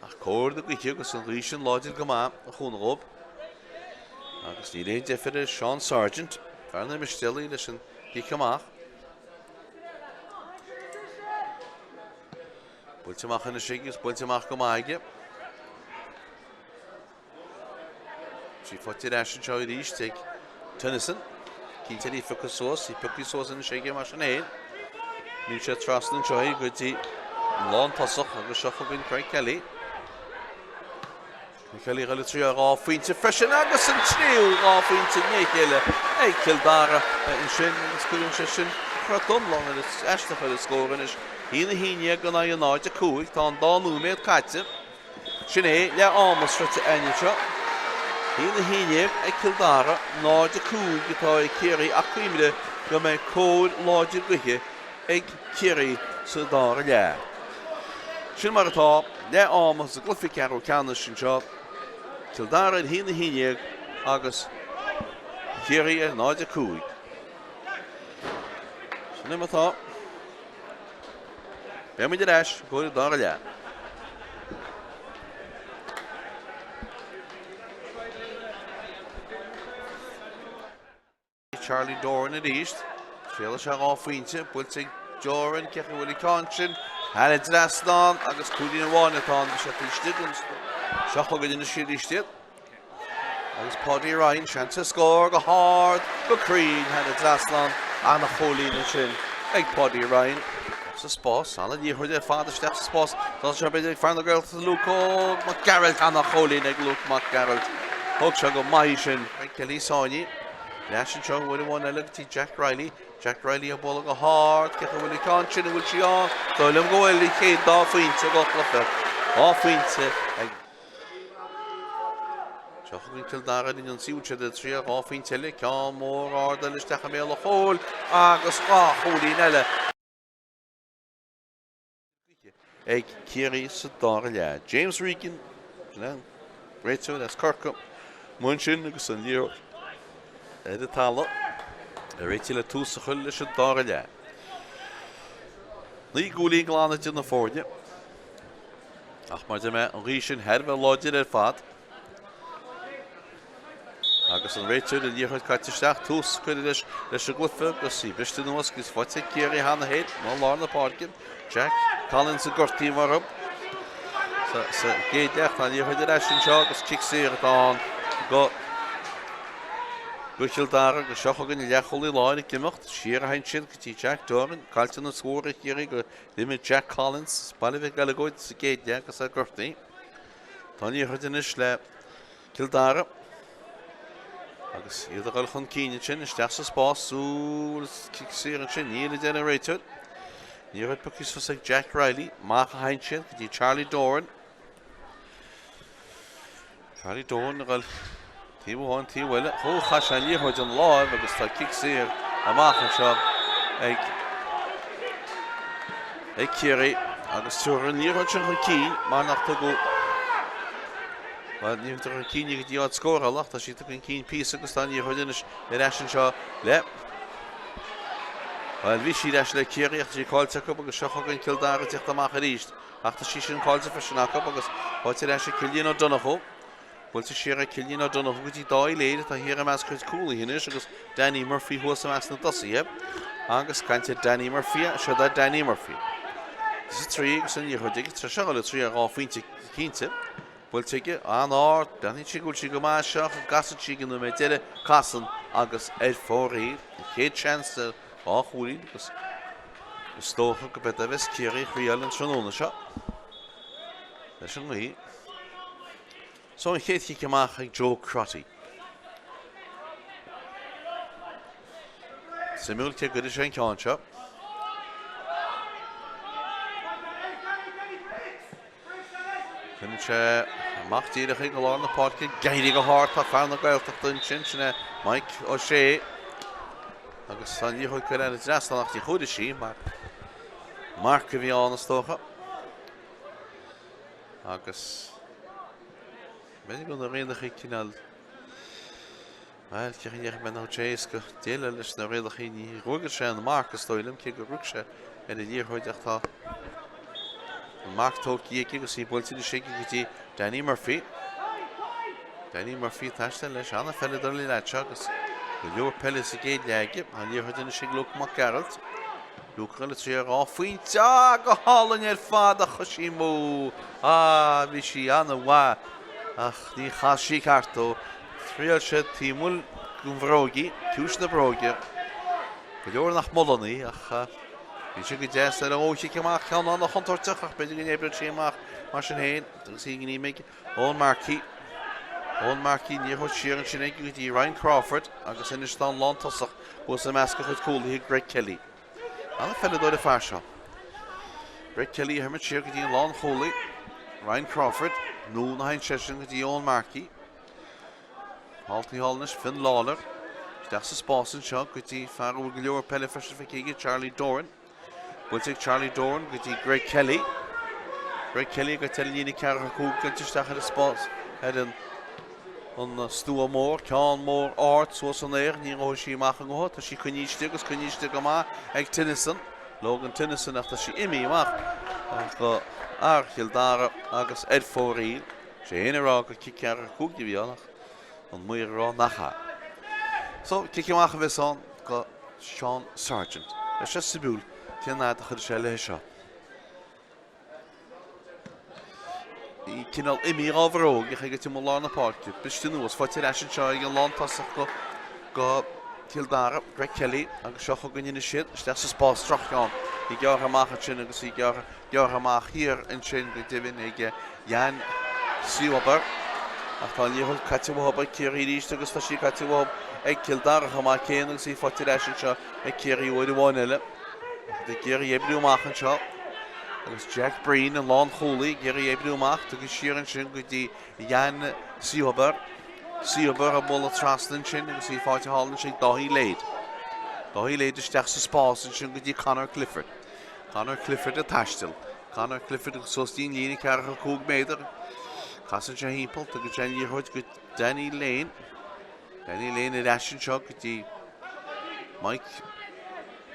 ach cóir na gaoithe agus an ghaoth sin láidir go maith a chúnamh dhóibh. Agus níl aon deifir ar Sean Sargent, fear na Mistéalaí leis an gcic amach. Buailte amach anois aige agus buailte amach go maith aige. Sí faighte ar ais anseo arís ag Tennyson. Cinnte í pioctha suas, í pioctha suas anois aige mar sin féin. Níl sé trasna anseo í go dtí an lántosach agus seo chugainn Craig Kelly. Craig Kelly ag dul ag triail dhá phointe freisin agus an tríú dhá phointe i ndiaidh a chéile ag Cill Dara ansin agus cuireann sé sin crot iomlán ar aisteach ar an scór anois. 1-11 in aghaidh 0-5 tá an dá nóiméad caite. Sin é, leath ama sroichte againn anseo. 1-11 ag Cill Dara, 0-5 atá ag Ciarraí ach cuimhnigh go mbeidh cóir láidir gaoithe ag Ciarraí sa dara leath. Sin mar atá, leath ama sa gcluiche ceathrú ceannais anseo, Cill Dara ar 1-11 agus Ciarraí ar 0-5. Sin é mar atá. Beidh muid ar ais i gcomhair an dara leath. Charlie Doran arís. Triailfidh sé dhá phointe, buailte ag Doran, cé acu a bhfuil an ceann sin thar an dtrasnán agus cúilín amháin atá ann, bhí sé taobh istigh den Seo chugainn anois arís iad. Agus Paudie Ryan, seans ar scór go hard, go cruinn thar an dtrasnán. Ana-chúilín ansin ag Paudie Ryan. Sa spás, ana-liathróid ar fad isteach sa spás. Tá seo b'fhéidir ag fear na Gaeltachta Luke Óg Mac Gearailt, ana-chúilín ag Luke Mac Gearailt. Thóg sé go maith í sin. Kelly sáinnithe. Ar ais anseo uair amháin eile go dtí Jack Reilly. Jack Reilly ag bualadh go hard, cé acu a bhfuil an ceann sin, an bhfuil sí ann? Dóigh liom go bhfuil, an chéad dá phointe den chluiche. Dhá phointe ag. Seo chugainn Cill Dara ar an ionsaí, bhfuil siad ag triail dhá phointe eile, ceann mór ard eile isteach i mbéal an chúil agus dhá chúilín eile ag Ciarraí sa dara leath. James Regan, réiteoir as Corcaigh, amuigh ansin agus an liathróid ar an talamh ag réiteach le tús a chur leis an dara leath. Naoi gcúilín glan idir na foirne. Ach mar a deir mé, an ghaoth sin thar a bheith láidir ar fad. Agus an réiteoir, an liathróid caite isteach, tús curtha leis leis an gcluiche agus í briste anuas agus faighte ag Ciarraí cheana féin i lár na páirce. Jack Collins a gortaíodh orthu sa sa gcéad leath. Tá an liathróid ar ais anseo agus cic saor atá ann go. Do Chill Dara agus seo chugainn an leathchúlaí láir ag imeacht siar a théann siad go dtí Jack Doran. Caillteanas mhór ag Ciarraí gur imigh Jack Collins as Baile Mhic Eileagóid sa gcéad leath agus é gortaithe. Tá an liathróid anois le Cill Dara agus iad ag dul chun cinn ansin isteach sa spás. Súil cic saor ansin. Níl a deir an réiteoir. Liathróid pioctha suas ag Jack Reilly. Amach a théann siad go dtí Charlie Doran. Charlie Doran ag dul taobh amháin taobh eile. Ó, chaith sé an liathróid den láimh agus tá cic saor amach anseo ag ag Ciarraí agus tabharfar an liathróid sin chun cinn mar nach tugadh Bhuel, ní thugtar chun cinn í go dtí áit scórála ach tá sí tugtha chun cinn píosa agus tá an liathróid anois ar ais anseo le Bhuel, bhí sí ar ais le Ciarraí ach tá sí caillte acu agus seo chugainn Cill Dara ag teacht amach arís. Ach tá sí sin caillte freisin acu agus faighte ar ais ag Cillian O'Donoghue. Buailte siar ag Cillian O'Donoghue go dtí Dáithí Lade atá thiar i measc a chuid cúlaithe anois agus Danny Murphy thuas i measc na dtosaithe. Agus caint ar Danny Murphy, seo é Danny Murphy. Is 3 agus an liathróid aige, tá sé ag dul ag triail ar dhá phointe cinnte. Buailte aige an-ard, breathnaíonn sí go bhfuil sí go maith seo ach an gcasann sí ag an nóiméad deiridh, casann agus ar fóraoil. An chéad seans ar dhá chúilín agus is dócha go mbeidh a bheas Ciarraí a thriail an tráthnóna seo leis an ngaoth. So an chéad chic amach ag Joe Crotty. Suimiúil cé gcuirfidh sé an ceann seo. Cuireann sé amach díreach í go lár na páirce. Ag éirí go hard tá fear na Gaeltachta ansin, sin é Mike O'Shea. Agus tá an liathróid curtha thar an dtrasnán ach ní chuaigh sí mar marc a bhí ann is dócha. Agus b'fhéidir go na rialacha cineál Bhuel, cé nach mbeadh sé éasca déileáil leis na rialacha, ní ruaigfeadh sé an marc, is dóigh liom, cé gur rug sé ar an liathróid ach tá an marc tógtha aige agus í buailte anois aige go dtí Danny Murphy. Danny Murphy ag taisteal leis, an-pheileadóir an leaid seo agus go leor peile sa gcéad leath aige. Tá an liathróid anois ag Luke Mac Gearailt. Luke ag dul ag triail ar dhá phointe. Ah, go hálainn ar fad ach chuaigh sí amú. Ah, bhí sí an-mhaith ach ní chas sí ceart dó. Thriail sé taobh amuigh den bhróig í, ciumhais na bróige. Go leor nach molann í, ach bhí sé go deas ar an chic amach, ceann an-chontúirteach ach b'fhéidir go n-oibreodh sí amach mar sin féin agus í gníomh ag Eoin Markey. Eoin Markey, liathróid siar ansin aige go dtí Ryan Crawford agus anois tá an lántosach thuas i measc a chuid cúlaithe, Greg Kelly. An-pheileadóir an fear seo. Greg Kelly a thiomáint siar go dtí an lánchúlaí, Ryan Crawford, anonn a théann seisean go dtí Eoin Markey. Thall taobh thall anois, Finn Lawlor. Isteach sa spás anseo go dtí fear a bhfuil go leor peile freisin feicthe aige, Charlie Doran. Buailte ag Charlie Doran go dtí Greg Kelly. Greg Kelly ag an líne 45 goite isteach ar an spás ar an an stua mór, ceann mór ard suas san aer, ní ghabhfaidh sí amach an ngutha, tá sí coinnithe istigh agus coinnithe istigh go maith ag Tennyson, Logan Tennyson ach tá sí imithe amach go fhear Chill Dara agus ar fóraoil. Sé féin ag rá gur cic 45 a bhí ann ach an maor ag rá nach ea. So, cic amach a bheas ann go Sean Sargent. Beidh sé suimiúil cén fhad a chuirfidh sé léi seo. Í cineál imithe dhá bhróg ach ag timpeall lár na páirce. Briste anuas, faighte ar ais anseo ag an lántosach go go Cill Dara, Greg Kelly agus seo chugainn anois iad isteach sa spás droch-cheann. Í gearrtha amach ansin agus í gearrtha Gearrtha amach thiar ansin go deimhin ag Jan Siwaber. Ach tá an liathróid caite uathu ag Ciarraí arís agus tá sí caite uathu ag Cill Dara chomh maith céanna agus í faighte ar ais anseo ag Ciarraí uair amháin eile. Ag iarraidh oibriú amach anseo agus Jack Breen, an lánchúlaí, ag iarraidh oibriú amach. Tugtha siar ansin go dtí Jan Siwaber. Siwaber ag bualadh trasna ansin agus í faighte thall ansin ag Dáithí Lade. Dáithí Lade isteach sa spás ansin go dtí Conor Clifford. Conor Clifford ag taisteal. Conor Clifford agus suas dtí an líne 45 méadar. Casann sé thimpeall, tugann sé an liathróid go Danny Lane. Danny Lane ar ais anseo go dtí Mike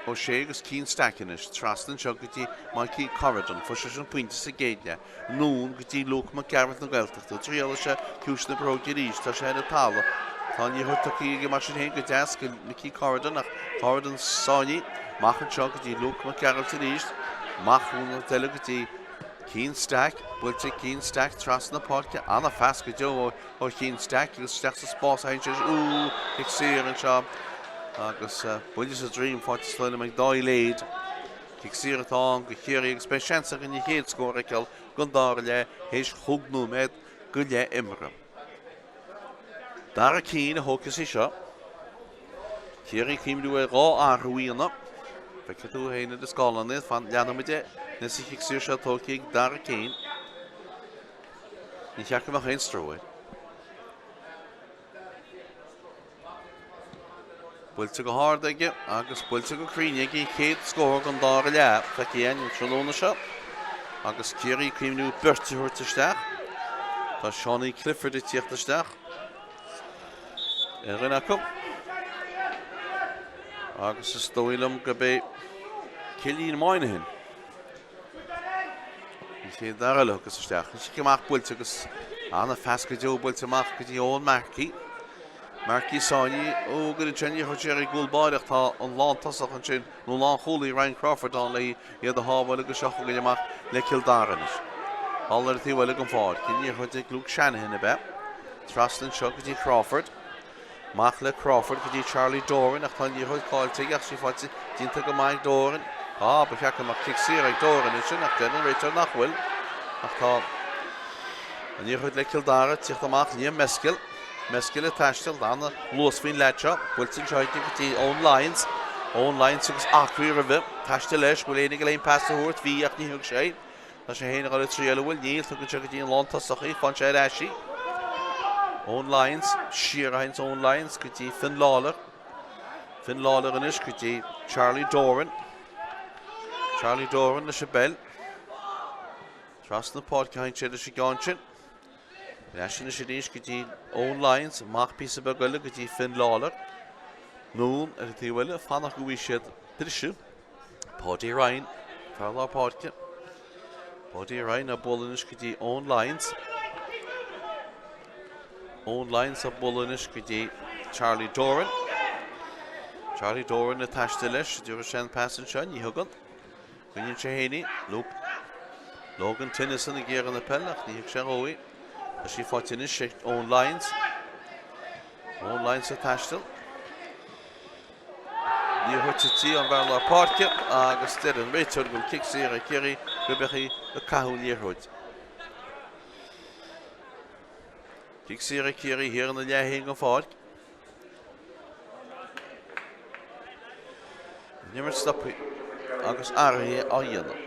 O'Shea agus Cian Stack anois. Trasna anseo go dtí Mikey Corridon. Fuair seisean pointe sa gcéad leath. Anonn go dtí Luke Mac Gearailt na Gaeltachta. Triailfidh sé ciumhais na bróige arís. Tá sé ar an talamh. Tá an liathróid tugtha aige mar sin féin go deas go Mickey Corridon ach Corridon sáinnithe. Amach anseo go dtí Luke Mac Gearailt arís. Amach ón eile go dtí. Cian Stack, buailte ag Cian Stack trasna na páirce, an-phas go deo ó Chian Stack agus isteach sa spás a théann sé, úúú, cic saor anseo agus buille sa droim faighte is dóigh liom ag Dáithí Lade. Cic saor atá ann go Chiarraí agus beidh seans againn an chéad scór a fheiceáil don dara leath théis chúig nóiméad go leith imeartha. Dara Keane a thógfas í seo. Ciarraí ag cuimhniú ar 2 athrú a dhéanamh. Feicfidh tú féin ar an scáileán iad. Fan, leanfaidh muid é. Anois an chic saor seo tógtha ag Dara Keane. Ní cheart go mbeadh aon stró air. Buailte go hard aige agus buailte go cruinn aige an chéad scór den dara leath feicthe againn an tráthnóna seo agus Ciarraí ag cuimhniú beirt a thabhairt isteach. Tá Seánie Clifford ag tíocht isteach ar dhuine acu agus is dóigh liom gurb é Cillian Moynihan an chéad fhear eile a thiocfas isteach. An cic amach buailte agus an-phas go deo buailte amach go dtí Eoin Markey. Markey sáinnithe, ó go dtí an liathróid siar ag gcúl báire ach tá an lántosach ansin, nó lánchúlaí Ryan Crawford ann le iad a shábháil agus seo chugainn amach le Cill Dara anois. Thall ar an taobh eile den pháirc, an liathróid ag Luke Shanahan ab ea? Trasna anseo go dtí Crawford. Amach le Crawford go dtí Charlie Doran ach tá an liathróid caillte aige ach sí faighte déanta go maith ag Doran. Á, ba cheart go mbeadh cic saor ag Doran ansin ach deir an réiteoir nach bhfuil. Ach tá an liathróid le Cill Dara, tíocht amach Liam Meskill. Meskill ag taisteal, an-luas faoin leaid seo, buailte anseo aige go dtí Eoin Lyons. Eoin Lyons agus acraí roimhe, taisteal leis, bhfuil éinne ag dul aon pas a thabhairt, bhí ach ní thug sé. Tá sé féin ag dul ag triail, an bhfuil? Níl, tugann sé go dtí an lántosach í, faigheann sé ar ais í. Eoin Lyons, siar a théanns Eoin Lyons go dtí Finn Lawlor. Finn Lawlor anois go dtí Charlie Doran. Charlie Doran leis an bpeil. Trasna páirce a théann sé leis an gceann sin. Ar ais anois arís go dtí Eoin Lyons, amach píosa beag eile go dtí Finn Lawlor. Anonn ar an taobh eile, fanacht go bhfaighidh siad briseadh. Paudie Ryan, fear lár páirce. Paudie Ryan á bualadh anois go dtí Eoin Lyons. Eoin Lyons á bualadh anois go dtí Charlie Doran. Charlie Doran ag taisteal leis, dtabharfaidh sé an pas anseo, ní thugann. Coinníonn sé féin í. Luke Logan Tennyson ag iarraidh na peile ach ní thug sé dhó í. Tá sí faighte anois ag Eoin Lyons. Eoin Lyons ag taisteal. Liathróid tite ón bhfear lár páirce agus deir an réiteoir go bhfuil cic saor ag Ciarraí gurb í a caitheadh an liathróid. Cic saor ag Ciarraí thiar ina leath féin den pháirc. An imirt stoptha agus athruithe á dhéanamh.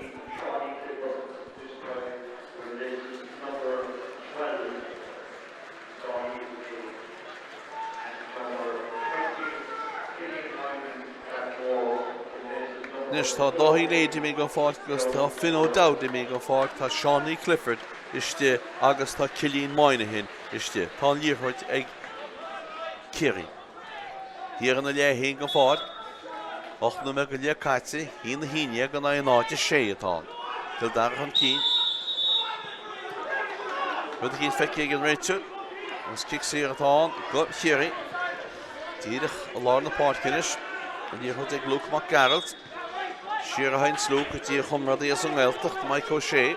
Anois tá Dáithí Lade imithe den pháirc agus tá Finn O'Dowd imithe den pháirc, tá Seánie Clifford istigh agus tá Cillian Moynihan istigh. Tá an liathróid ag Ciarraí. Thiar ina leath féin den pháirc. 8 nóiméad go leith caite, 1-11 in aghaidh 0-6 atá ann. Cill Dara chun cinn. Rud eicínt feicthe ag an réiteoir. Agus cic saor atá ann go Chiarraí. Díreach i lár na páirce anois. An liathróid ag Luke Mac Gearailt. Siar a théanns Luke go dtí a chomrádaí as an nGaeltacht, Mike O'Shea.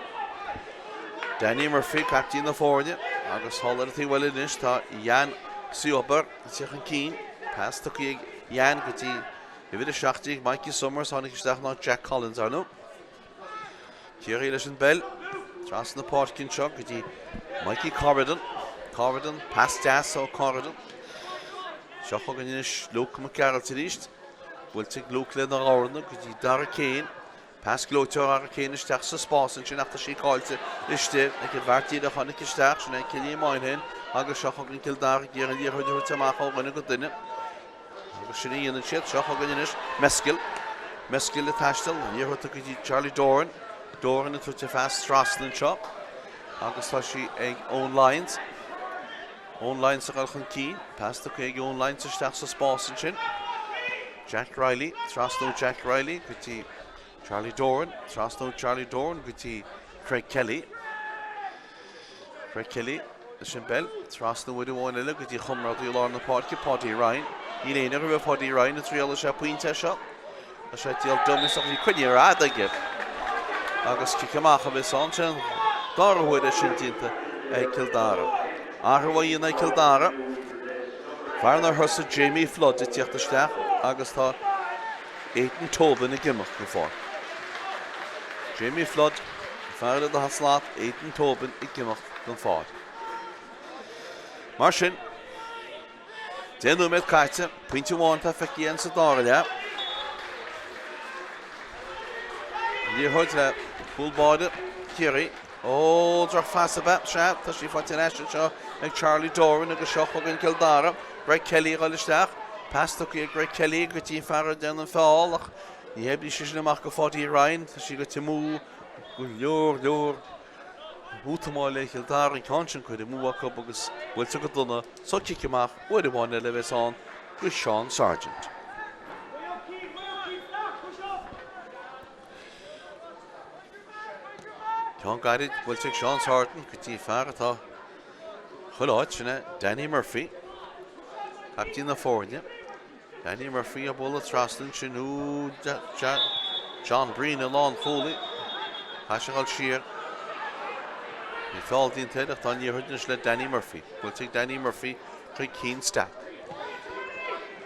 Danny Murphy, captaen na foirne, agus thall ar an taobh eile anois tá Jan Siober ag teacht chun cinn. Pas tugtha ag Jan go dtí uimhir 17, Mikey Summers, tháinig isteach in áit Jack Collins, ar ndóigh. Ciarraí leis an bpeil, trasna na páirce anseo go dtí Mikey Corridan. Corridan, pas deas ó Corridan. Seo chugainn anois Luke Mac Gearailt arís. Buailte ag Luke lena dhorna go dtí Dara Kane. Pas gleoite ó Dhara Kane isteach sa spás ansin ach tá sí caillte istigh ag an bhfear díreach a tháinig isteach, sin é Cillian Moynihan agus seo chugainn Cill Dara ag iarraidh an liathróid a thabhairt amach ó dhuine go duine. Agus sin a dhéanann siad. Seo chugainn anois Meskill. Meskill ag taisteal, an liathróid go dtí Charlie Doran. Doran ag tabhairt a phas trasna anseo agus tá sí ag Eoin Lyons. Eoin Lyons ag dul chun cinn. Pas tugtha ag Eoin Lyons isteach sa spás ansin. Jack Reilly, trasna ó Jack Reilly go dtí Charlie Doran, trasna ó Charlie Doran go dtí Craig Kelly. Craig Kelly leis an bpeil, trasna uair amháin eile go dtí chomrádaí lár na páirce, Paudie Ryan. Níl éinne roimhe Paudie Ryan ag triail sé pointe é seo. Tá sé ag díol dummies ach bhí coinne ar fhad aige. Agus cic amach a bheas ann. Sin an dara huair é sin déanta ag Cill Dara. Athrú á dhéanamh ag Cill Dara. Fear an thosaigh Jamie Flood ag tíocht isteach agus tá Aidan Tobin ag imeacht den pháirc. Jamie Flood, an fear eile atá sa slat, Aidan Tobin ag imeacht den pháirc. Mar sin, 10 nóiméad caite, pointe amháin atá feicthe againn sa dara leath. An liathróid le cúl báire Chiarraí. Ó, drochphas ab ea? Sea, tá sí faighte ar ais anseo ag Charlie Doran agus seo chugainn Cill Dara. Greg Kelly ag dul isteach. Pas tugtha ag Greg Kelly go dtí an fear a déanann an feall ach ní oibríonn sé sin amach go Pháidí Ryan. Tá sí goite amú go leor leor. Útamáil ag Cill Dara an ceann sin curtha amú acu agus buailte go dona so cic amach uair amháin eile a bheas ann go Sean Sargent. Ceann gairid buailte ag Sean Sargent go dtí fear atá chuile áit, sin é Danny Murphy, captaen na foirne. Danny Murphy ag bualadh trasna ansin ó John Breen an lánchúlaí. Caithfidh sé a dhul siar. Bhí feall déanta air ach tá an liathróid anois le Danny Murphy. Buailte ag Danny Murphy chuig Cian Stack.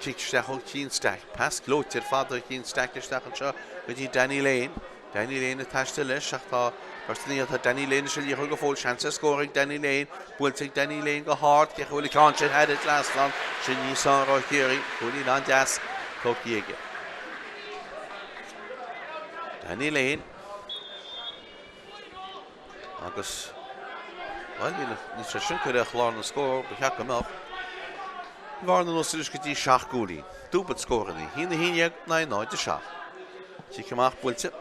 Cic isteach ó Cian Stack. Pas gleoite ar fad ó Cian Stack isteach anseo go dtí Danny Lane. Danny Lane ag taisteal leis ach tá beirt ina dhiaidh. Tá Danny Lane leis an liathróid go fóill. Seans ar scór ag Danny Lane. Buailte ag Danny Lane go hard. Cé chaoi a bhfuil an ceann sin thar an trasnán? Sin níos fearr ó Chiarraí. Cúilín an-deas tógtha aige. Danny Lane. Agus, bhuel, níl sé sin curtha ar chlár na scór, ba cheart go mbeadh. An bhearna anuas arís go dtí 7 gcúilín. Dúbailt scóranna, 1, 11 in aghaidh 0, 7. Cic amach buailte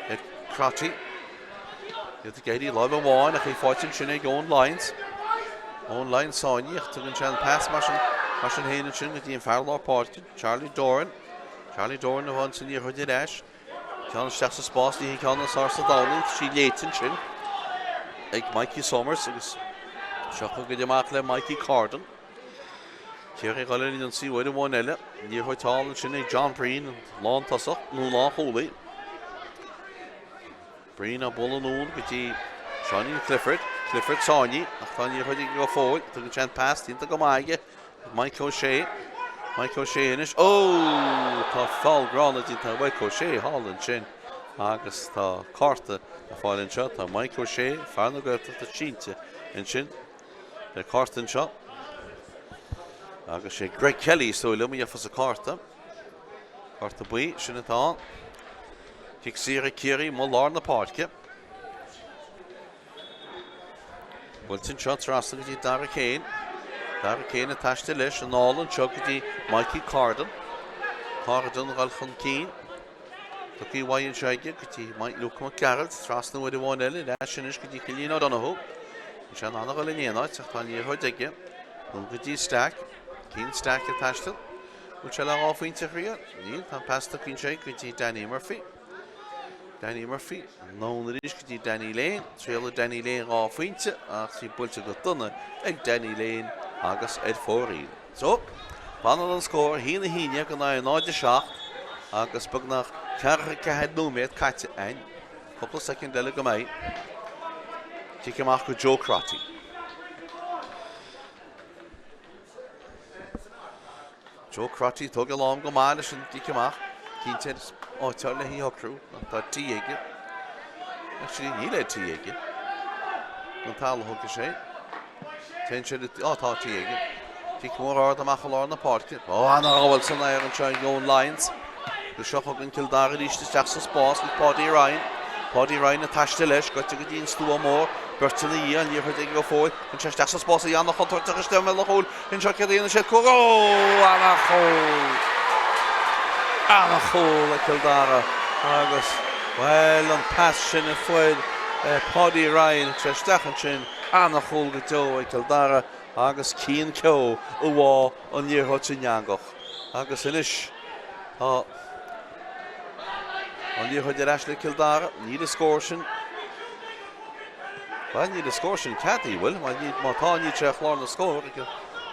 ag Crotty. Iad ag éirí láimh amháin ach í faighte ansin ag Eoin Lyons. Eoin Lyons sáinnithe ach tugann sé an pas mar sin mar sin féin ansin go dtí an fear lár páirce, Charlie Doran. Charlie Doran a bhain an liathróid ar ais. Ceann isteach sa spás, ní hé ceann is fearr sa domhan é, tá sí léite ansin ag Mikey Somers agus seo chugainn amach le Mikey Cordon. Ciarraí ag dul ar an ionsaí uair amháin eile. Liathróid thall ansin ag John Breen, lántosach nó lánchúlaí. Breen á bualadh anonn go dtí Seáinín Clifford. Clifford sáinnithe ach tá an liathróid aige go fóill. Tugann sé an pas déanta go maith aige. Mike O'Shea. Mike O'Shea anois. Ó! Tá feall gránna déanta ar Mike O'Shea thall ansin agus tá cárta le fáil anseo. Tá Mike O'Shea, fear na Gaeltachta, sínte ansin. Beidh cárta anseo. Agus sé Greg Kelly is dóigh liom a gheofas an cárta. Cárta buí, sin atá ann. Cic saor ag Ciarraí amuigh lár na páirce. Buailte anseo trasna go dtí Dara Kane. Dara Kane ag taisteal leis anall anseo go dtí Mikey Cordon. Cordon ag dul chun cinn. Tugtha uaidh anseo aige go dtí Mike Luke Mac Gearailt. Trasna uair amháin eile ar ais anois go dtí Cillian O'Donoghue. Níl sé in ann a dhul in aon áit ach tá an liathróid aige. Anonn go dtí Stack. Cian Stack ag taisteal. Bhfuil sé le 2 phointe a thriail? Níl. Tá an pas tugtha anseo go dtí Danny Murphy. Danny Murphy, anonn arís go dtí Danny Lane. Triailfidh Danny Lane 2 phointe ach í buailte go dona ag Danny Lane agus ar fóraoil. So, fanann an scór 1, 11 in aghaidh 0, 7 agus beagnach 44 nóiméad caite againn. Cúpla soicind eile go mbeidh. Cic amach go Joe Crotty. Joe Crotty, tóg a lán go maith leis an gcic amach. Cinnte áit le hí a shocrú, ach tá T aige. Actually, níl aon T aige. An talamh thógfaidh sé. Téann sé le... Á, tá T aige. Cic mór ard amach i lár na páirce. Ó, ana-ghabháil san aer anseo ag Eoin Lyons. Agus seo chugainn Cill Dara arís isteach sa spás with Paudie Ryan. Paudie Ryan ag taisteal leis, goite go dtí an stua mór. Beirt ina dhiaidh, an liathróid aige go fóill. Chun sé isteach sa spás a dhéanamh chontúirteach istigh i mbéal an chúil. Anseo céard a dhéanann siad? Cúl! Ó! Ana-chúl! Ana-chúl ag Cill Dara agus, bhuel, an pas sin a fuair Paudie Ryan, sé isteach ansin. Ana-chúl go deo ag Cill Dara agus Cian Keogh a bháigh an liathróid san eangach. Agus anois tá an liathróid ar ais le Cill Dara. Níl an scór sin. Bhuel, níl an scór sin ceadaithe, bhfuil? Má tá, níl sé ar chlár na scór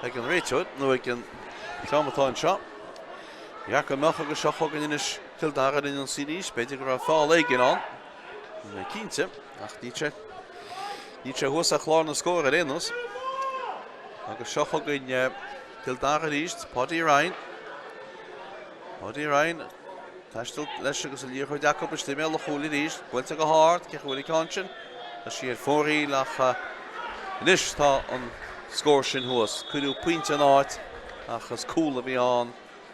ag an réiteoir nó ag an dream atá anseo. Ba cheart go mbeadh agus seo chugainn anois Cill Dara ar an ionsaí arís. B'fhéidir go raibh feall éigin ann. Níl mé cinnte, ach níl sé, níl sé thuas ar chlár na scór ar aon nós. Agus seo chugainn Cill Dara arís, Paudie Ryan. Paudie Ryan, taisteal leis agus an liathróid acu istigh i mbéal an chúil arís, buailte go hard, cé bhfuil an ceann sin? Tá sí ar fóraoil ach anois tá an scór sin thuas. Cuireadh pointe ina áit ach is cúl a bhí ann.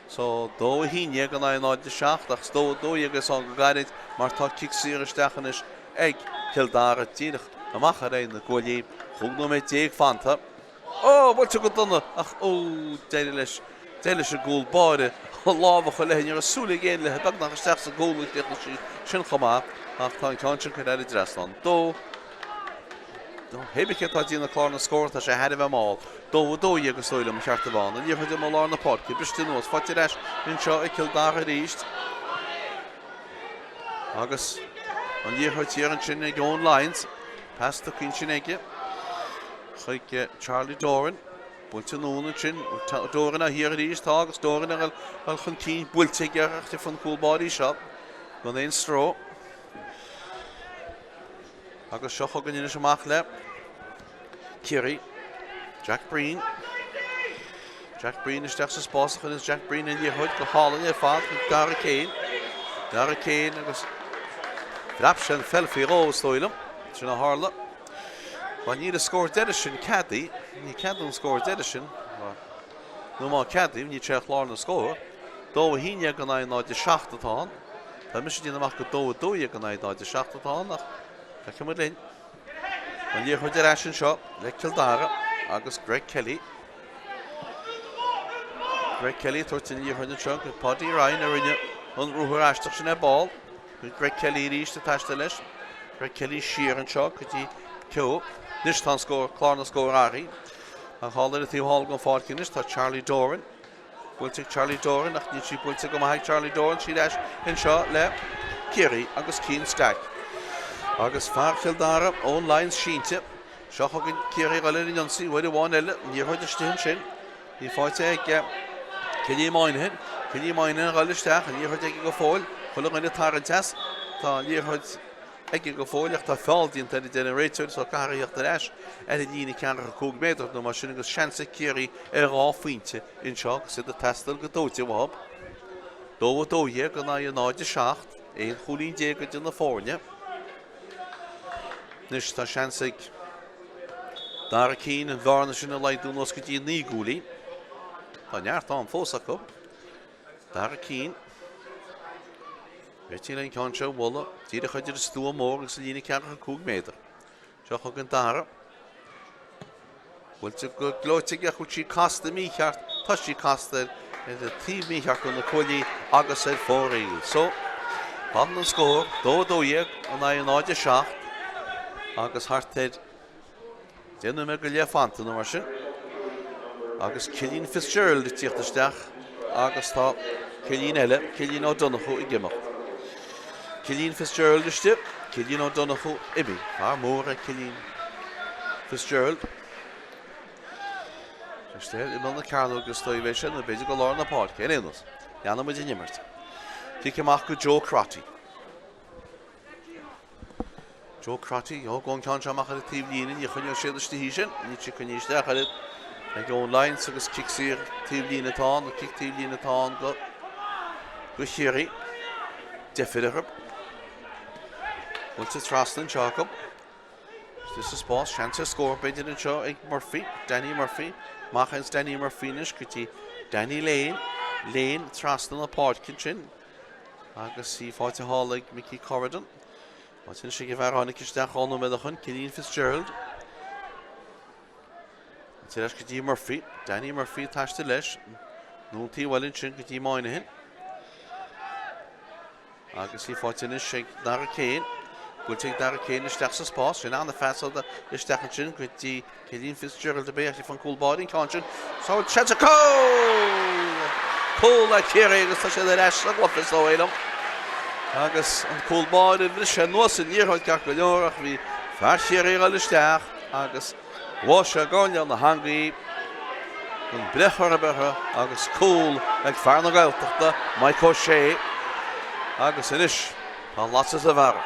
So, 2, 11 in aghaidh 0, 7 ach is 2, 12 a bheas ann go gairid mar tá cic saor isteach anois ag Cill Dara díreach amach ar aghaidh na gcuaillí. 15 nóiméad fanta. Ó, buailte go dona ach ó, d'éirigh leis, d'éirigh leis an gcúl báire a lámh a chur léi. Ní raibh súil ag éinne léi beagnach isteach sa gcúl a chríochnaigh sí sin chomh maith ach tá an ceann sin curtha thar an dtrasnán. 2, Hé bith cé atá ag déanamh clár na scór, tá sé thar a bheith mall. 2, 12 is dóigh liom an ceart a bheith ann. An liathróid amuigh i lár na páirce, briste anuas, faighte ar ais anseo ag Cill Dara arís. Agus an liathróid thiar ansin ag Eoin Lyons. Pas tugtha ansin aige chuig Charlie Doran. Buailte anonn ansin. Doran á hiarraidh arís, tá agus Doran ag dul chun cinn, buailte aige ach tiocfaidh an cúl báire seo gan aon stró. Agus seo chugainn anois amach le Ciarraí. Jack Breen. Jack Breen isteach sa spás a choinneos Jack Breen an liathróid go hálainn ar fad chuig Dara Kane. Dara Kane agus bhreab sé an pheil faoi dhó is dóigh liom. Sin a tharla. Bhuel níl an scór deiridh sin ceadaithe. Ní ceadaíodh an scór deiridh sin. Nó má ceadaíodh, níl sé ar chlár na scór. 2 1 in aghaidh 0 7 atá ann. Tá mise ag déanamh amach gur 2 12 in aghaidh 0 7 atá ann ach feicfidh muid linn. An liathróid ar ais anseo le Cill Dara agus Greg Kelly. Greg Kelly ag tabhairt an liathróid anseo go Paudie Ryan a rinne an ruathar aisteach sin ar ball. Greg Kelly arís ag taisteal leis. Greg Kelly siar anseo go dtí Keogh. Anois tá an scór, clár na scór athraithe. Ach thall ar an taobh thall den pháirc anois tá Charlie Doran. Buailte ag Charlie Doran ach níl sí buailte go maith ag Charlie Doran. Siar ais anseo le Ciarraí agus Cian Stack. Agus fear Chill Dara, Eoin Lyons sínte. Seo chugainn Ciarraí ag dul ar an ionsaí uair amháin eile. An liathróid istigh ansin. Í faighte ag Cillian Moynihan. Cillian Moynihan ag dul isteach. An liathróid aige go fóill. Chuile dhuine ag tarraingt as. Tá an liathróid aige go fóill ach tá feall déanta air a deir an réiteoir so caithfear a theacht ar ais ar an líne ceathracha 5 méadar nó mar sin agus seans ag Ciarraí ar dhá phointe anseo agus iad ag teastáil go dóite uathu. 2 12 in aghaidh 0 7, aon chúilín déag idir na foirne. Anois tá seans ag Dara Keane an bhearna sin a laghdú anuas go dtí 9 gcúilín. Tá neart am fós acu. Dara Keane. Réitigh le an ceann seo a bhualadh díreach idir an stua mór agus an líne 45 méadar. Seo chugainn Dara. Buailte go gleoite aige ach bhfuil sí casta mícheart, tá sí casta ar an taobh mícheart de na cuaillí agus ar fóraoil. So, fanann an scór, 2 12 in aghaidh 0 7 agus thart ar 10 nóiméad go leith fanta nó mar sin. Agus Cillian Fitzgerald ag tíocht isteach agus tá Cillian eile, Cillian Ó Donnchú ag imeacht. Cillian Fitzgerald istigh, Cillian Ó Donnchú imithe. Fear mór é Cillian Fitzgerald. Istigh ar imeall na cearnóige is dóigh é sin, nó b'fhéidir go lár na páirce, ar aon nós. Leanfaidh muid an imirt. Cic amach go Joe Crotty. Joe Crotty, thóg an ceann seo amach ar an taobh líne, ní choinneoidh siad istigh í sin, níl sí coinnithe isteach oiread ag Eoin Lyons agus cic saor taobh líne atá ann, cic taobh líne atá ann go go Chiarraí. Deifir orthu. Buailte trasna anseo acu. Istigh sa spás, seans ar scór b'fhéidir anseo ag Murphy, Danny Murphy. Amach as Danny Murphy anois go dtí Danny Lane. Lane trasna na páirce ansin. Agus í faighte thall ag Mickey Corrigan. Faighte anois ag an bhfear a tháinig isteach 2 nóiméad ó shin, Cillian Fitzgerald. Tar ais go dtí Murphy. Danny Murphy ag taisteal leis. Nó an taobh eile ansin go dtí Moynihan. Agus í faighte anois ag Dara Kane. Buailte ag Dara Kane isteach sa spás. Sin an-phas isteach ansin go dtí Cillian Fitzgerald ab é ach an cúl báire an ceann sin. Sábháil seans ar cúl! Cúl ag Ciarraí agus tá siad ar ais sa gcluiche is dóigh liom. Agus an cúl báire bhris sé anuas an liathróid ceart go leor ach bhí fear Chiarraí ag dul isteach agus bhuail sé giúirléan na heangaí gan breith chor ar bith orthu agus cúl ag fear na Gaeltachta, Mike O'Shea. Agus anois tá an lasair sa bharra.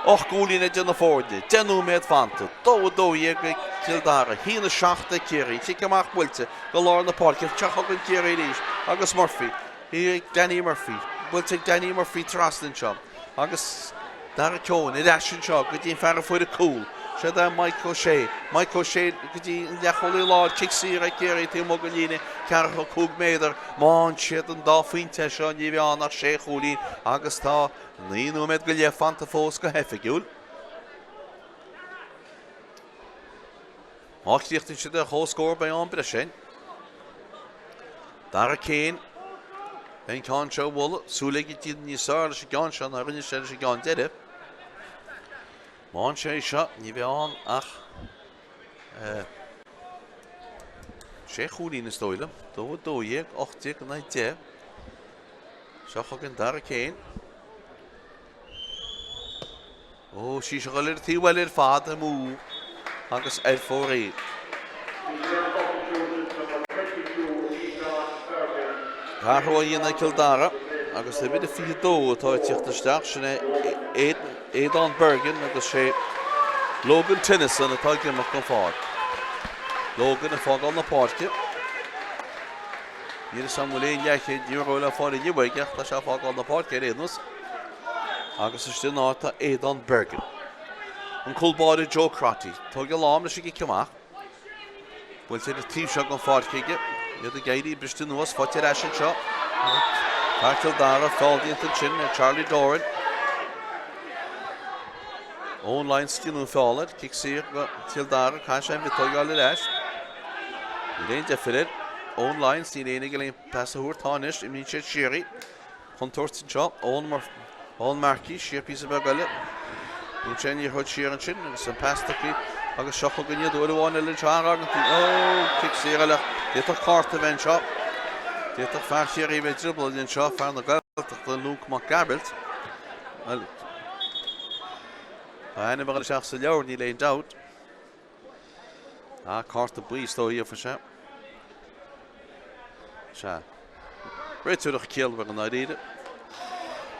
8 gcúilín idir na foirne, 10 nóiméad fanta, 2 12 ag Cill Dara, 1 7 ag Ciarraí, cic amach buailte go lár na páirce, seo chugainn Ciarraí arís agus Murphy, ag Danny Murphy, buailte ag Danny Murphy trasna anseo agus Dara Keohane ar ais anseo go dtí an fear a fuair an cúl. Siod é Mike O'Shea. Mike O'Shea go dtí an leathchúlaí láir, cic saor ag Ciarraí taobh amuigh den líne, 45 méadar. Má fhaigheann siad an dá phointe seo ní bheidh ann ach sé chúilín agus tá 9 nóiméad go leith fanta fós go hoifigiúil. Má chríochnaíonn siad ar chomhscór beidh am breise ann. Dara Kane an ceann seo a bhualadh, súil aige déanamh níos fearr leis an gceann seo ná a rinne sé leis an gceann deiridh. Má fhaigheann sé é seo ní bheidh ann ach eh, sé chúilín is dóigh liom. 2 12, 18, 9, 10. Seo chugainn Dara Kane. Ó, sí seo ag dul ar an taobh eile ar fad, amú agus ar fóraoil. Athrú á dhéanamh ag Cill Dara agus uimhir a 22 atá ag tíocht isteach, sin é Aodán Bergin agus sé Logan Tennyson atá ag imeacht den pháirc. Logan ag fágáil na páirce. Níl a fhios agam an bhfuil aon leathchéad euro le fáil inniu aige ach tá sé ag fágáil na páirce ar aon nós. Agus istigh ina áit tá Aodán Bergin. An cúl báire Joe Crotty. Tógfaidh a lámh leis an gcic amach. Buailte ar an taobh seo den pháirc aige. Iad ag éirí briste anuas, faighte ar ais anseo. Fear Chill Dara, feall déanta ansin ar Charlie Doran. Owen Lyons ag déanamh an feall air, cic saor go Cill Dara, caithfidh sé an mhiotóg a fháil ar ais. Níl aon deifir air. Owen Lyons, níl éinne ag aon pas a thabhairt, tá anois, imríonn siad siar í. Contúirt anseo, Eoin Eoin Markey, siar píosa beag eile. Bhuail sé an liathróid siar ansin agus an pas tugtha agus seo chugainn iad uair amháin eile anseo ar an taobh. Ó, cic saor eile. D'fhéadfadh cárta a bheith anseo. D'fhéadfadh fear Chiarraí a bheith ag driobláil anseo, fear na Gaeltachta, Luke Mac Gearailt. Bhuel, tá a ainm ag dul isteach sa leabhar, níl aon dabht. Ah, cárta buí is dóigh gheobhaidh sé. Sea. Réiteoireacht ciallmhar i ndáiríre.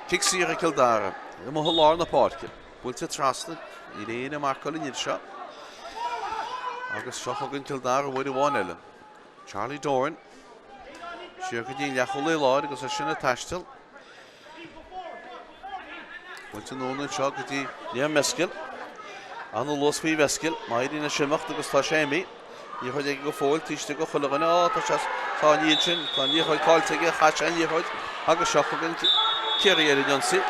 Cic saor ag Cill Dara. Amuigh i lár na páirce. Buailte trasna. Níl éinne ag marcáil an iad seo. Agus seo chugainn Cill Dara uair amháin eile. Charlie Doran. Siar go dtí an leathchúlaí láir agus é sin ag taisteal. Buailte anonn anseo go dtí Liam Meskill. An-luas faoi Mheskill. Má éiríonn leis imeacht agus tá sé imithe. Liathróid aige go fóill, taobh istigh de chuile dhuine. Á, tá sé sa ní sin. Tá an liathróid caillte aige, chaith sé an liathróid agus seo chugainn Ciarraí ar an ionsaí.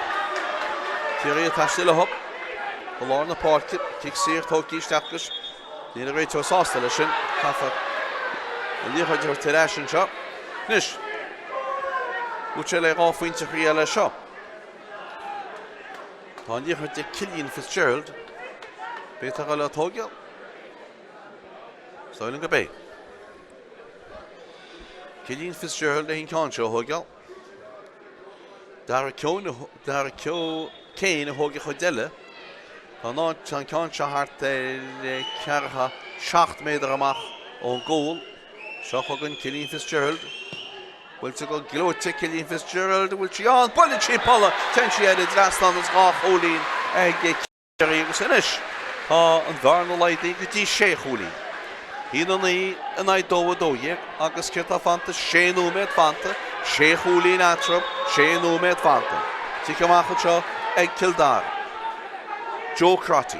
Ciarraí ag taisteal leo go lár na páirce. Cic saor tógtha isteach agus Níl an réiteoir sásta leis sin. Caithfear an liathróid a thabhairt ar ais anseo. Anois, bhfuil sé le 2 phointe a thriail leis seo? Tá an liathróid ag Cillian Fitzgerald. Beidh tá le tógáil. Is dóigh liom go beidh. Cillian Fitzgerald le an ceann seo a thógáil. Dara Dara Kane a thóg an chuid eile. Tá an ceann seo thart ar cheathracha 7 méadar amach ón gcúl. Seo chugainn Cillian Fitzgerald. Buailte go gleoite Cillian Fitzgerald, bhfuil sí ann? Buaileann sí polla! Téann sí thar an dtrasnán agus 2 chúilín ag Ciarraí agus anois tá an bhearna laghdaithe go dtí sé chúilín. 1-9 in aghaidh 2-12 agus céard tá fanta? Sé nóiméad fanta, sé chúilín eatarthu, sé nóiméad fanta. Cic amach anseo ag Cill Dara. Joe Crotty.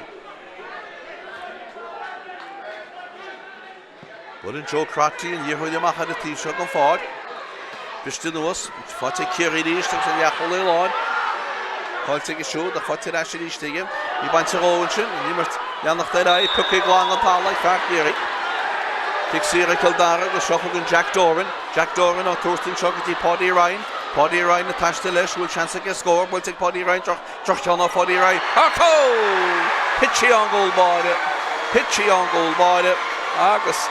Buaileann Joe Crotty an liathróid amach ar an taobh seo den pháirc. Briste anuas, faighte ag Ciarraí arís agus an leathchúlaí láir. Caillte aige siúd ach faighte ar ais arís aige. Í bainte dhó ansin, an imirt leanacht ar aghaidh, pioctha glan den talamh ag fear Chiarraí. Cic saor ag Cill Dara agus seo chugainn Jack Doran. Jack Doran á tabhairt anseo go dtí Paudie Ryan. Paudie Ryan ag taisteal leis, bhfuil seans aige scór, buailte ag Paudie Ryan, Droch-cheann ó Pháidí Ryan. Thar cúl! Thit sí ón gcúl báire. Thit sí ón gcúl báire agus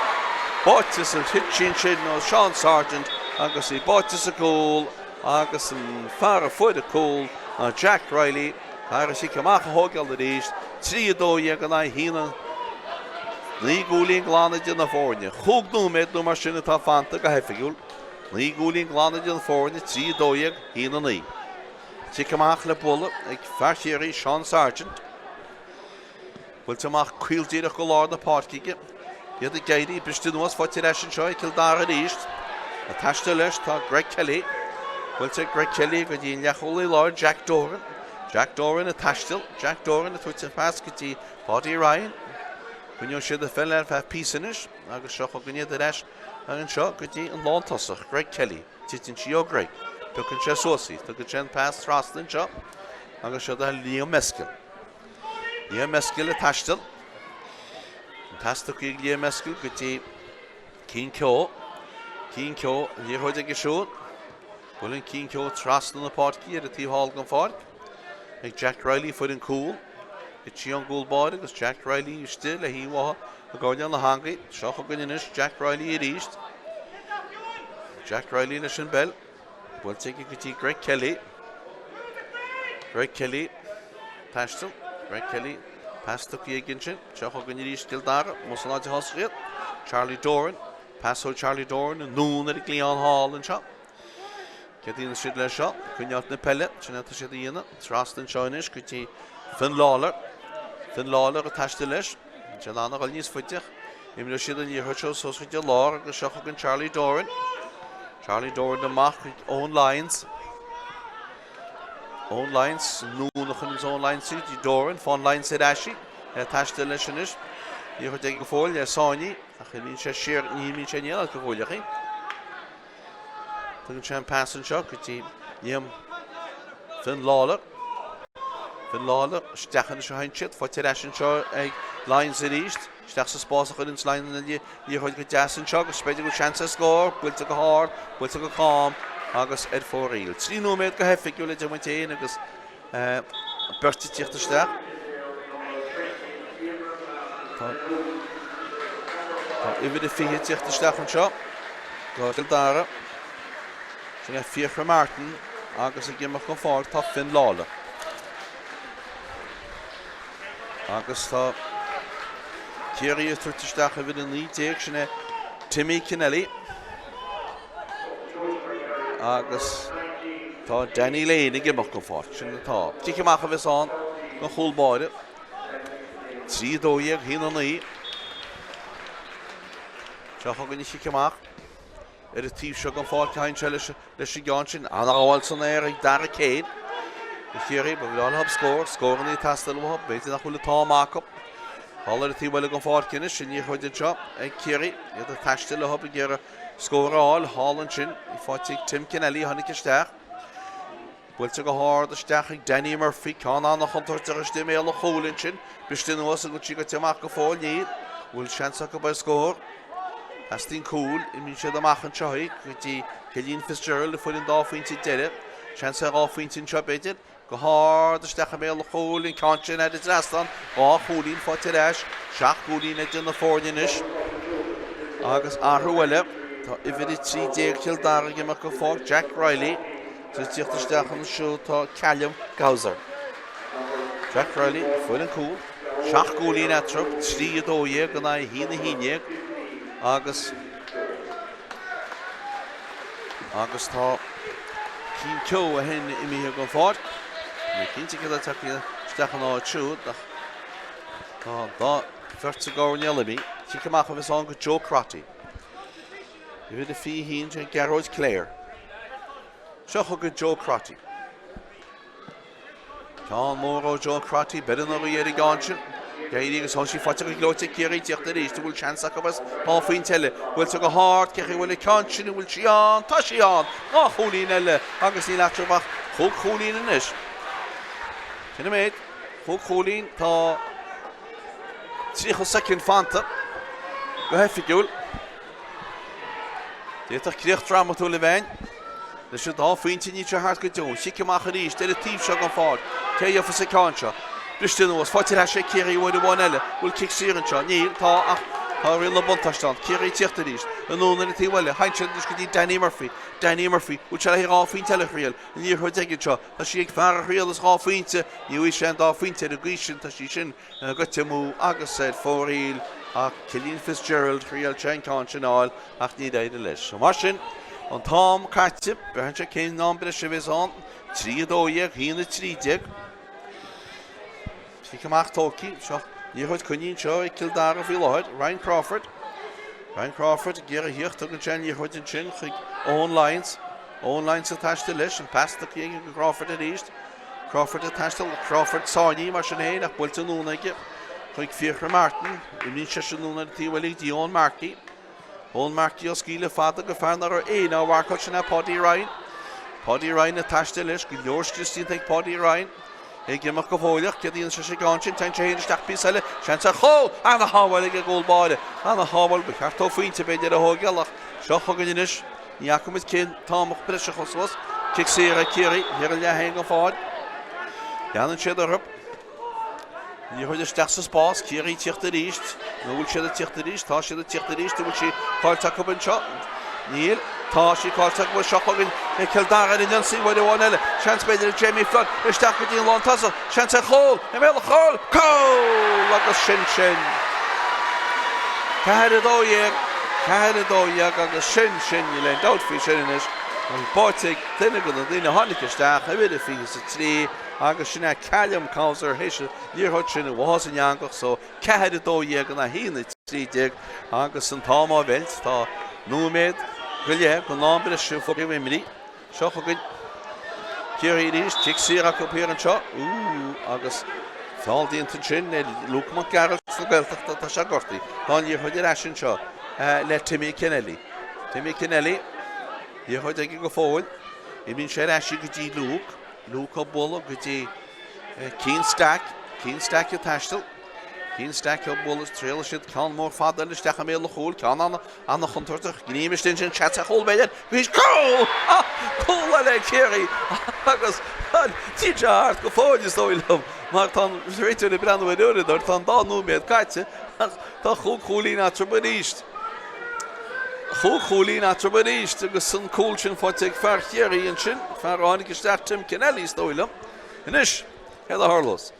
báite sa thit sí ansin ó Seán Sargent agus í báite sa gcúl agus an fear a fuair an cúl ná Jack Reilly. Caithfear an chic amach a thógáil arís. 3 12 in aghaidh 1 9 gcúilín glan idir na foirne. Chúig nóiméad nó mar sin atá fanta go hoifigiúil. 9 gcúilín glan idir na foirne, 3 12, 1 9. Cic amach le bualadh ag fear Chiarraí, Seán Sargent. Buailte amach caol díreach go lár na páirce aige. Iad ag éirí, briste anuas, faighte ar ais anseo ag Cill Dara arís. Ag taisteal leis tá Greg Kelly. Buailte ag Greg Kelly go dtí an leathchúlaí láir Jack Doran. Jack Doran ag taisteal. Jack Doran ag tabhairt an phas go dtí Paudie Ryan. Coinneoidh siad an pheil ar feadh píosa anois agus seo chugainn iad ar ais anseo go dtí an lántosach, Greg Kelly. Titeann sí ó Greg. Piocann sé suas í. Tugann sé an pas trasna anseo agus seo do Liam Meskill. Liam Meskill ag taisteal. An pas tugtha ag Liam Meskill go dtí Cian Keogh. Cian Keogh, an liathróid aige siúd. Buaileann Cian Keogh trasna na páirce ar an taobh thall den pháirc. Ag Jack Reilly fuair an cúl. Thit sí ón gcúl báire agus Jack Reilly istigh le híomhá i gcoirnéal na heangaí. Seo chugainn anois Jack Reilly arís. Jack Reilly leis an bpeil. Buailte aige go dtí Greg Kelly. Greg Kelly. Taisteal. Greg Kelly. Pas tugtha aige ansin. Seo chugainn arís Cill Dara. Amuigh san áit a thosaigh siad. Charlie Doran. Pas ó Charlie Doran anonn ar an gcliathán thall anseo. Céard a dhéanfaidh siad leis seo? Coinneáilt na peile, sin atá siad a dhéanamh. Trasna anseo anois go dtí Finn Lawlor. Finn Lawlor ag taisteal leis. Níl sé in ann a dhul níos faide. Imreoidh siad an liathróid seo suas chuig an lár agus seo chugainn Charlie Doran. Charlie Doran amach chuig Owen Lyons. Owen Lyons, anonn a chuireann Owen Lyons í dtí Doran. Faigheann Lyons ar ais í. Ag taisteal leis anois. Liathróid aige go fóill ar sáinní. Ach imíonn sé siar, ní imíonn sé in aon áit go fóill ach í. Tugann sé an pas anseo go dtí Liam Finn Lawlor. Finn Lawlor isteach anois a théann siad, faighte ar ais anseo ag Lyons arís. Isteach sa spás a chuireann Lyons an liathróid go deas anseo agus b'fhéidir go bhfuil seans ar scór, buailte go hard, buailte go cam agus ar fóraoil. 3 nóiméad go hoifigiúil idir muid féin agus Beirt ag tíocht isteach. Tá uimhir a 20 ag tíocht isteach anseo. Do Chill Dara. Sin é Fiachra Martin agus ag imeacht den pháirc tá Finn Lawlor. Agus tá Ciarraí ag tabhairt isteach uimhir a 19, sin é Timmy Kennelly. Agus tá Danny Lane ag imeacht den pháirc, sin atá. Cic amach a bheas ann don chúl báire. 3 12 1 9. Seo chugainn an chic amach. Ar an taobh seo den pháirc a théann sé leis an gceann sin. An-ghabháil san aer ag Dara Kane. Do Chiarraí, ba bhreá leo scór. Scóranna ag teastáil uathu. B'fhéidir nach bhfuil an t-am acu. Thall ar an taobh eile den pháirc anois, an liathróid anseo ag Ciarraí. Iad ag taisteal leo ag iarraidh scór a fháil. Thall ansin, í faighte ag Tim Kennelly a tháinig isteach. Buailte go hard isteach ag Danny Murphy, ceann an-chontúirteach istigh i mbéal an chúil ansin. Briste anuas an bhfuil sí goite amach go fóill? Níl. Bhfuil seans acu ar scór? Teastaíonn cúl. Imríonn siad amach anseo í go dtí Cillian Fitzgerald a fuair an dá phointe deiridh. Seans ar dhá phointe anseo b'fhéidir. Go hard isteach i mbéal an chúil, an ceann sin thar an trasnán. Dhá chúilín faighte ar ais. Seacht gcúilín idir na foirne anois. Agus athrú eile. Tá uimhir 13 Chill Dara ag imeacht den pháirc, Jack Reilly. Ag tíocht isteach ansiúd tá Callum Gowser. Jack Reilly fuair an cúl. Seacht gcúilín eatarthu, 3 12 in aghaidh 1 11 agus agus tá Cian Keogh a haon imithe den pháirc. Ní cinnte cé atá tagtha isteach ina áit siúd ach tá an dá bheirt i gcoirnéal imithe. Cic amach a bheas ann go Joe Crotty. Uimhir a 21 sin Gearóid Clare. Seo chugainn Joe Crotty. Ceann mór ó Joe Crotty, beireann an ghaoth ar an gceann sin. Éirí agus tá sí faighte go gleoite ag Ciarraí tíocht arís. An bhfuil seans acu as dhá phointe eile? Buailte go hard, cé chaoi bhfuil an ceann sin, an bhfuil sí ann? Tá sí ann! Dhá chúilín eile agus níl eatarthu ach chúig chúilín anois. Sin an méid. Chúig chúilín, tá 30 soicind fanta go hoifigiúil. D'fhéadfadh críoch drámatúil a bheith ann. Leis an dá phointe níl sé thart go deo. Chic amach arís ar an taobh seo den pháirc. Cé a gheofas an ceann seo? Briste anuas. Faighte ar ais ag Ciarraí uair amháin eile. Bhfuil cic saor anseo? Níl. Tá, ach tá riail na buntáiste ann. Ciarraí ag tíocht arís. Anonn ar an taobh eile. Théann siad anois go dtí Danny Murphy. Danny Murphy. Bhfuil sé le haghaidh dhá phointe eile a thriail? An liathróid aige anseo. Tá sí ag fear a thriailfeas dhá phointe. Ní bhfaighidh sé an dá phointe ar an gcaoi sin. Tá sí sin goite amú agus ar fóraoil ach Cillian Fitzgerald, thriail sé an ceann sin a fháil ach níor éirigh leis. Mar sin, an t-am caite, braitheann sé cén am breise a bheas ann, 3 12, 1 13. Cic amach tógtha, seo. Liathróid coinnithe anseo ag Cill Dara faoi láthair. Ryan Crawford. Ryan Crawford ag iarraidh a theacht. Tugann sé an liathróid ansin chuig Owen Lyons. Owen Lyons ag taisteal leis. An pas tugtha aige go Crawford arís. Crawford ag taisteal. Crawford sáinnithe mar sin féin ach buailte anonn aige chuig Fiachra Martin. Imríonn seisean anonn ar an taobh eile go dtí Eoin Markey. Eoin Markey á scaoileadh fada go fear nach raibh éinne á mharcáil sin é Paudie Ryan. Paudie Ryan ag taisteal leis, go leor scrios déanta ag Paudie Ryan. É ag imeacht go fóilleach, céard a dhéanann sé an ceann sin, téann sé féin isteach píosa eile, seans ar chúl! Ana-shábháil ag an gcúl báire, ana-shábháil, ba cheart dó pointe b'fhéidir a thógáil ach seo chugainn anois, ní fhaca muid cén t-am a briseadh suas, cic saor ag Ciarraí, thiar i leath féin den pháirc. Leanann siad orthu. Liathróid isteach sa spás, Ciarraí ag tíocht arís. Nó bhfuil siad ag tíocht arís? Tá siad ag tíocht arís. An bhfuil sí caillte acu anseo? Níl. Tá sí caillte acu. Seo chugainn ag Cill Dara ar an ionsaí uair amháin eile. Seans b'fhéidir ag Jamie Flood isteach go dtí an lántosach. Seans ar chúl! I mbéal an chúil! Cúl! Agus sin sin. 4 12, 4 12 agus sin sin. Níl aon dabht faoi sin anois. Buaite ag duine de na daoine a tháinig isteach, uimhir a 23. Agus sin é Callum Couser théis an liathróid sin a bháthadh san eangach so 4 12 in aghaidh 1 13 agus an t-am á mheilt. Tá nóiméad go leith den am breise fógraithe imrithe. Seo chugainn Ciarraí arís. Cic saor acu thiar anseo. Úúú agus feall déanta ansin ar Luke Mac Gearailt na Gaeltachta. Tá sé gortaithe. Tá an liathróid ar ais anseo le Timmy Kennelly. Timmy Kennelly, liathróid aige go fóill. Imíonn sé ar ais go dtí Luke. Luke á bualadh go dtí Cian Stack, Cian Stack ag taisteal, Cian Stack á bualadh, triailfidh siad ceann mór fada eile isteach i mbéal an chúil, ceann an-chontúirteach, gníomh istigh ansin, seans ar chúl b'fhéidir, bhí cúl! Cúl eile ag Ciarraí agus níl sé thart go fóill is dóigh liom mar tá an réiteoir ag breathnú ar an uaireadóir, tá an dá nóiméad caite ach tá chúig chúilín eatarthu arís. Chúig chúilín eatarthu arís agus an cúl sin faighte ag fear Chiarraí ansin, fear a tháinig isteach, Tim Kennelly is dóigh liom. Anois, céard a tharlós?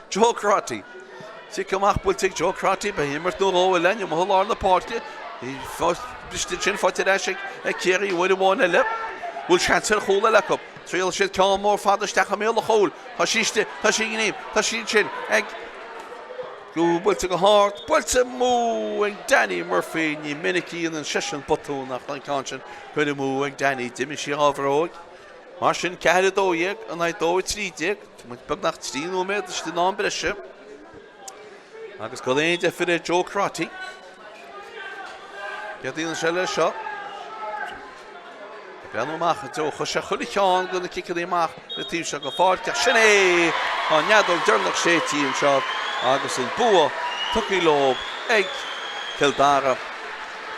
Joe Crotty. Cic amach buailte ag Joe Crotty, beidh imirt nó dhó eile amuigh i lár na páirce. Briste ansin faighte ar ais ag Ciarraí uair amháin eile. Bhfuil seans ar chúl eile acu? Triailfidh siad ceann mór fada isteach i mbéal an chúil. Tá sí istigh, tá sí i ngníomh, tá sí ansin ag Go buailte go hard, buailte amú ag Danny Murphy. Ní minic a dhéanann seisean botún ach an ceann sin curtha amú ag Danny. D'imigh sí dhá bhróig. Mar sin, 4 12 in aghaidh 2 13. Tá muid beagnach 3 nóiméad istigh in am breise. Agus gan aon deifir ar Joe Crotty. Céard a dhéanann sé leis seo? Ag breathnú amach i dtreo chuir sé chuile cheann de na ciceanna amach an taobh seo den pháirc ach sin é! Tá an fheadóg deireanach séidte anseo agus an bua tugtha leo ag Cill Dara.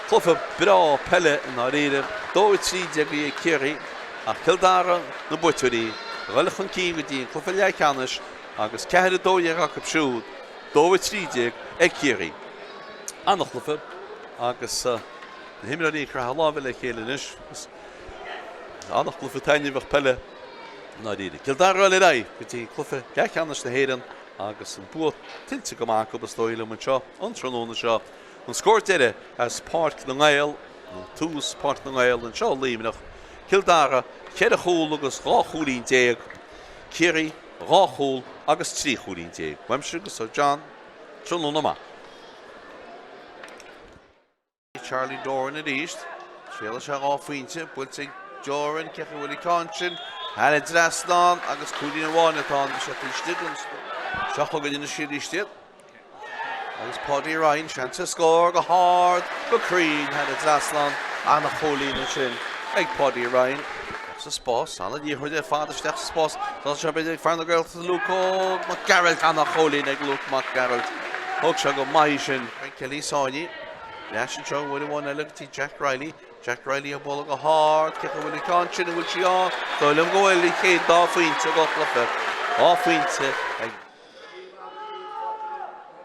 Cluiche breá peile i ndáiríre, 2-13 ag Ciarraí ach Cill Dara na buaiteoirí a dhul chun cinn go dtí an cluiche leathcheannais agus 4-12 acu siúd, 2-13 ag Ciarraí. An-chluiche agus. Na himreoirí ag croitheadh láimhe le chéile anois agus an-chluiche taitneamhach peile i ndáiríre. Cill Dara ag dul ar aghaidh go dtí cluiche leathcheannais na hÉireann agus an bua tuillte go maith acu is dóigh liom anseo an tráthnóna seo. An scór deiridh as Páirc na nGael, nó tús Páirc na nGael anseo i Luimneach, Cill Dara 4 chúl agus 12 chúilín, Ciarraí 2 chúl agus 13 chúilín. Uaimse agus ó John, tráthnóna maith. Charlie Doran arís. Triailfidh sé dhá phointe. Buailte ag Doran. Cén chaoi a bhfuil an ceann sin thar an dtrasnán agus cúilín amháin atá ann. Bhí sé taobh istigh den Seo chugainn anois arís iad. Agus Paudie Ryan, seans ar scór go hard, go cruinn thar an dtrasnán. Ana-chúilín ansin ag Paudie Ryan. Sa spás, ana-liathróid ar fad isteach sa spás. Tá sé b'fhéidir ag fear na Gaeltachta Luke Óg Mac Gearailt. Ana-chúilín ag Luke Mac Gearailt. Thóg sé go maith í sin. Kelly sáinnithe. Ar ais anseo uair amháin eile go dtí Jack Reilly. Jack Reilly á bualadh go hard. Cé chaoi a bhfuil an ceann sin, an bhfuil sí ann? Dóigh liom go bhfuil an chéad dá phointe den chluiche. Dhá phointe ag.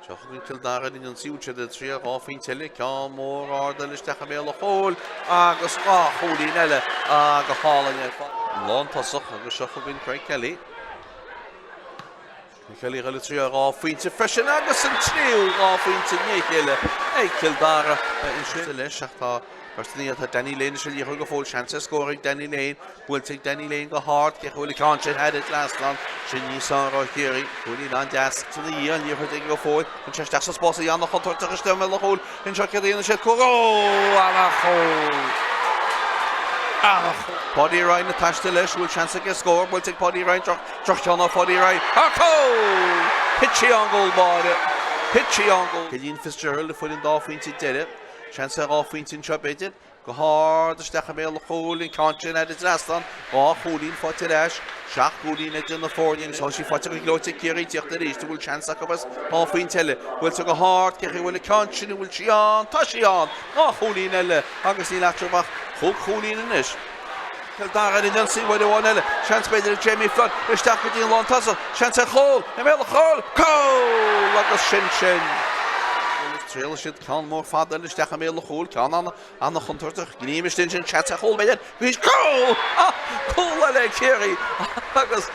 Seo chugainn Cill Dara ar an ionsaí, bhfuil siad ag triail dhá phointe eile, ceann mór ard eile isteach i mbéal an chúil agus dhá chúilín eile go hálainn ar fad. Lántosach agus seo chugainn Craig Kelly. Kelly ag dul ag triail dhá phointe freisin agus an tríú dhá phointe i ndiaidh a chéile ag Cill Dara ansin leis ach tá. Ar ndóigh tá Danny Lane leis an liathróid go fóill, seans ar scór ag Danny Lane, buailte ag Danny Lane go hard, cé go bhfuil an ceann sin thar an trasnán, sin níos fearr ó Chiarraí, cúilín an-deas ina dhiaidh, an liathróid aige go fóill, chun sé isteach sa spás a dhéanamh chontúirteach istigh i mbéal an chúil, anseo céard a dhéanann siad, cúl, ó, ana-chúl! Ana-chúl! Paudie Ryan ag taisteal leis, bhfuil seans aige scór, buailte ag Paudie Ryan, droch-cheann ó Phaudie Ryan, ach cúl! Thit sí ón gcúl báire, thit sí ón gcúl. Cillian Fitzgerald a fuair an dá phointe deiridh. Seans ar 2 phointe anseo, b'fhéidir. Go hard isteach i mbéal an chúil, an ceann sin thar an trasnán, 2 chúilín faighte ar ais, 7 gcúilín idir na foirne agus tá sí faighte go gleoite ag Ciarraí tíocht arís, an bhfuil seans acu as 2 phointe eile? Buailte go hard, cé chaoi a bhfuil an ceann sin, an bhfuil sí ann? Tá sí ann! 2 chúilín eile agus níl eatarthu ach chúig chúilín anois. Cill Dara ar an ionsaí uair amháin eile. Seans b'fhéidir ag Jamie Flood isteach go dtí an lántosach. Seans ar chúl! I mbéal an chúil! Cúl! Agus sin sin! Triailfidh siad ceann mór fada eile isteach i mbéal an chúil. Ceann an-chontúirteach. Gníomh istigh ansin. Seans ar chúl b'fhéidir. Bhí cúl! Cúl eile ag Ciarraí agus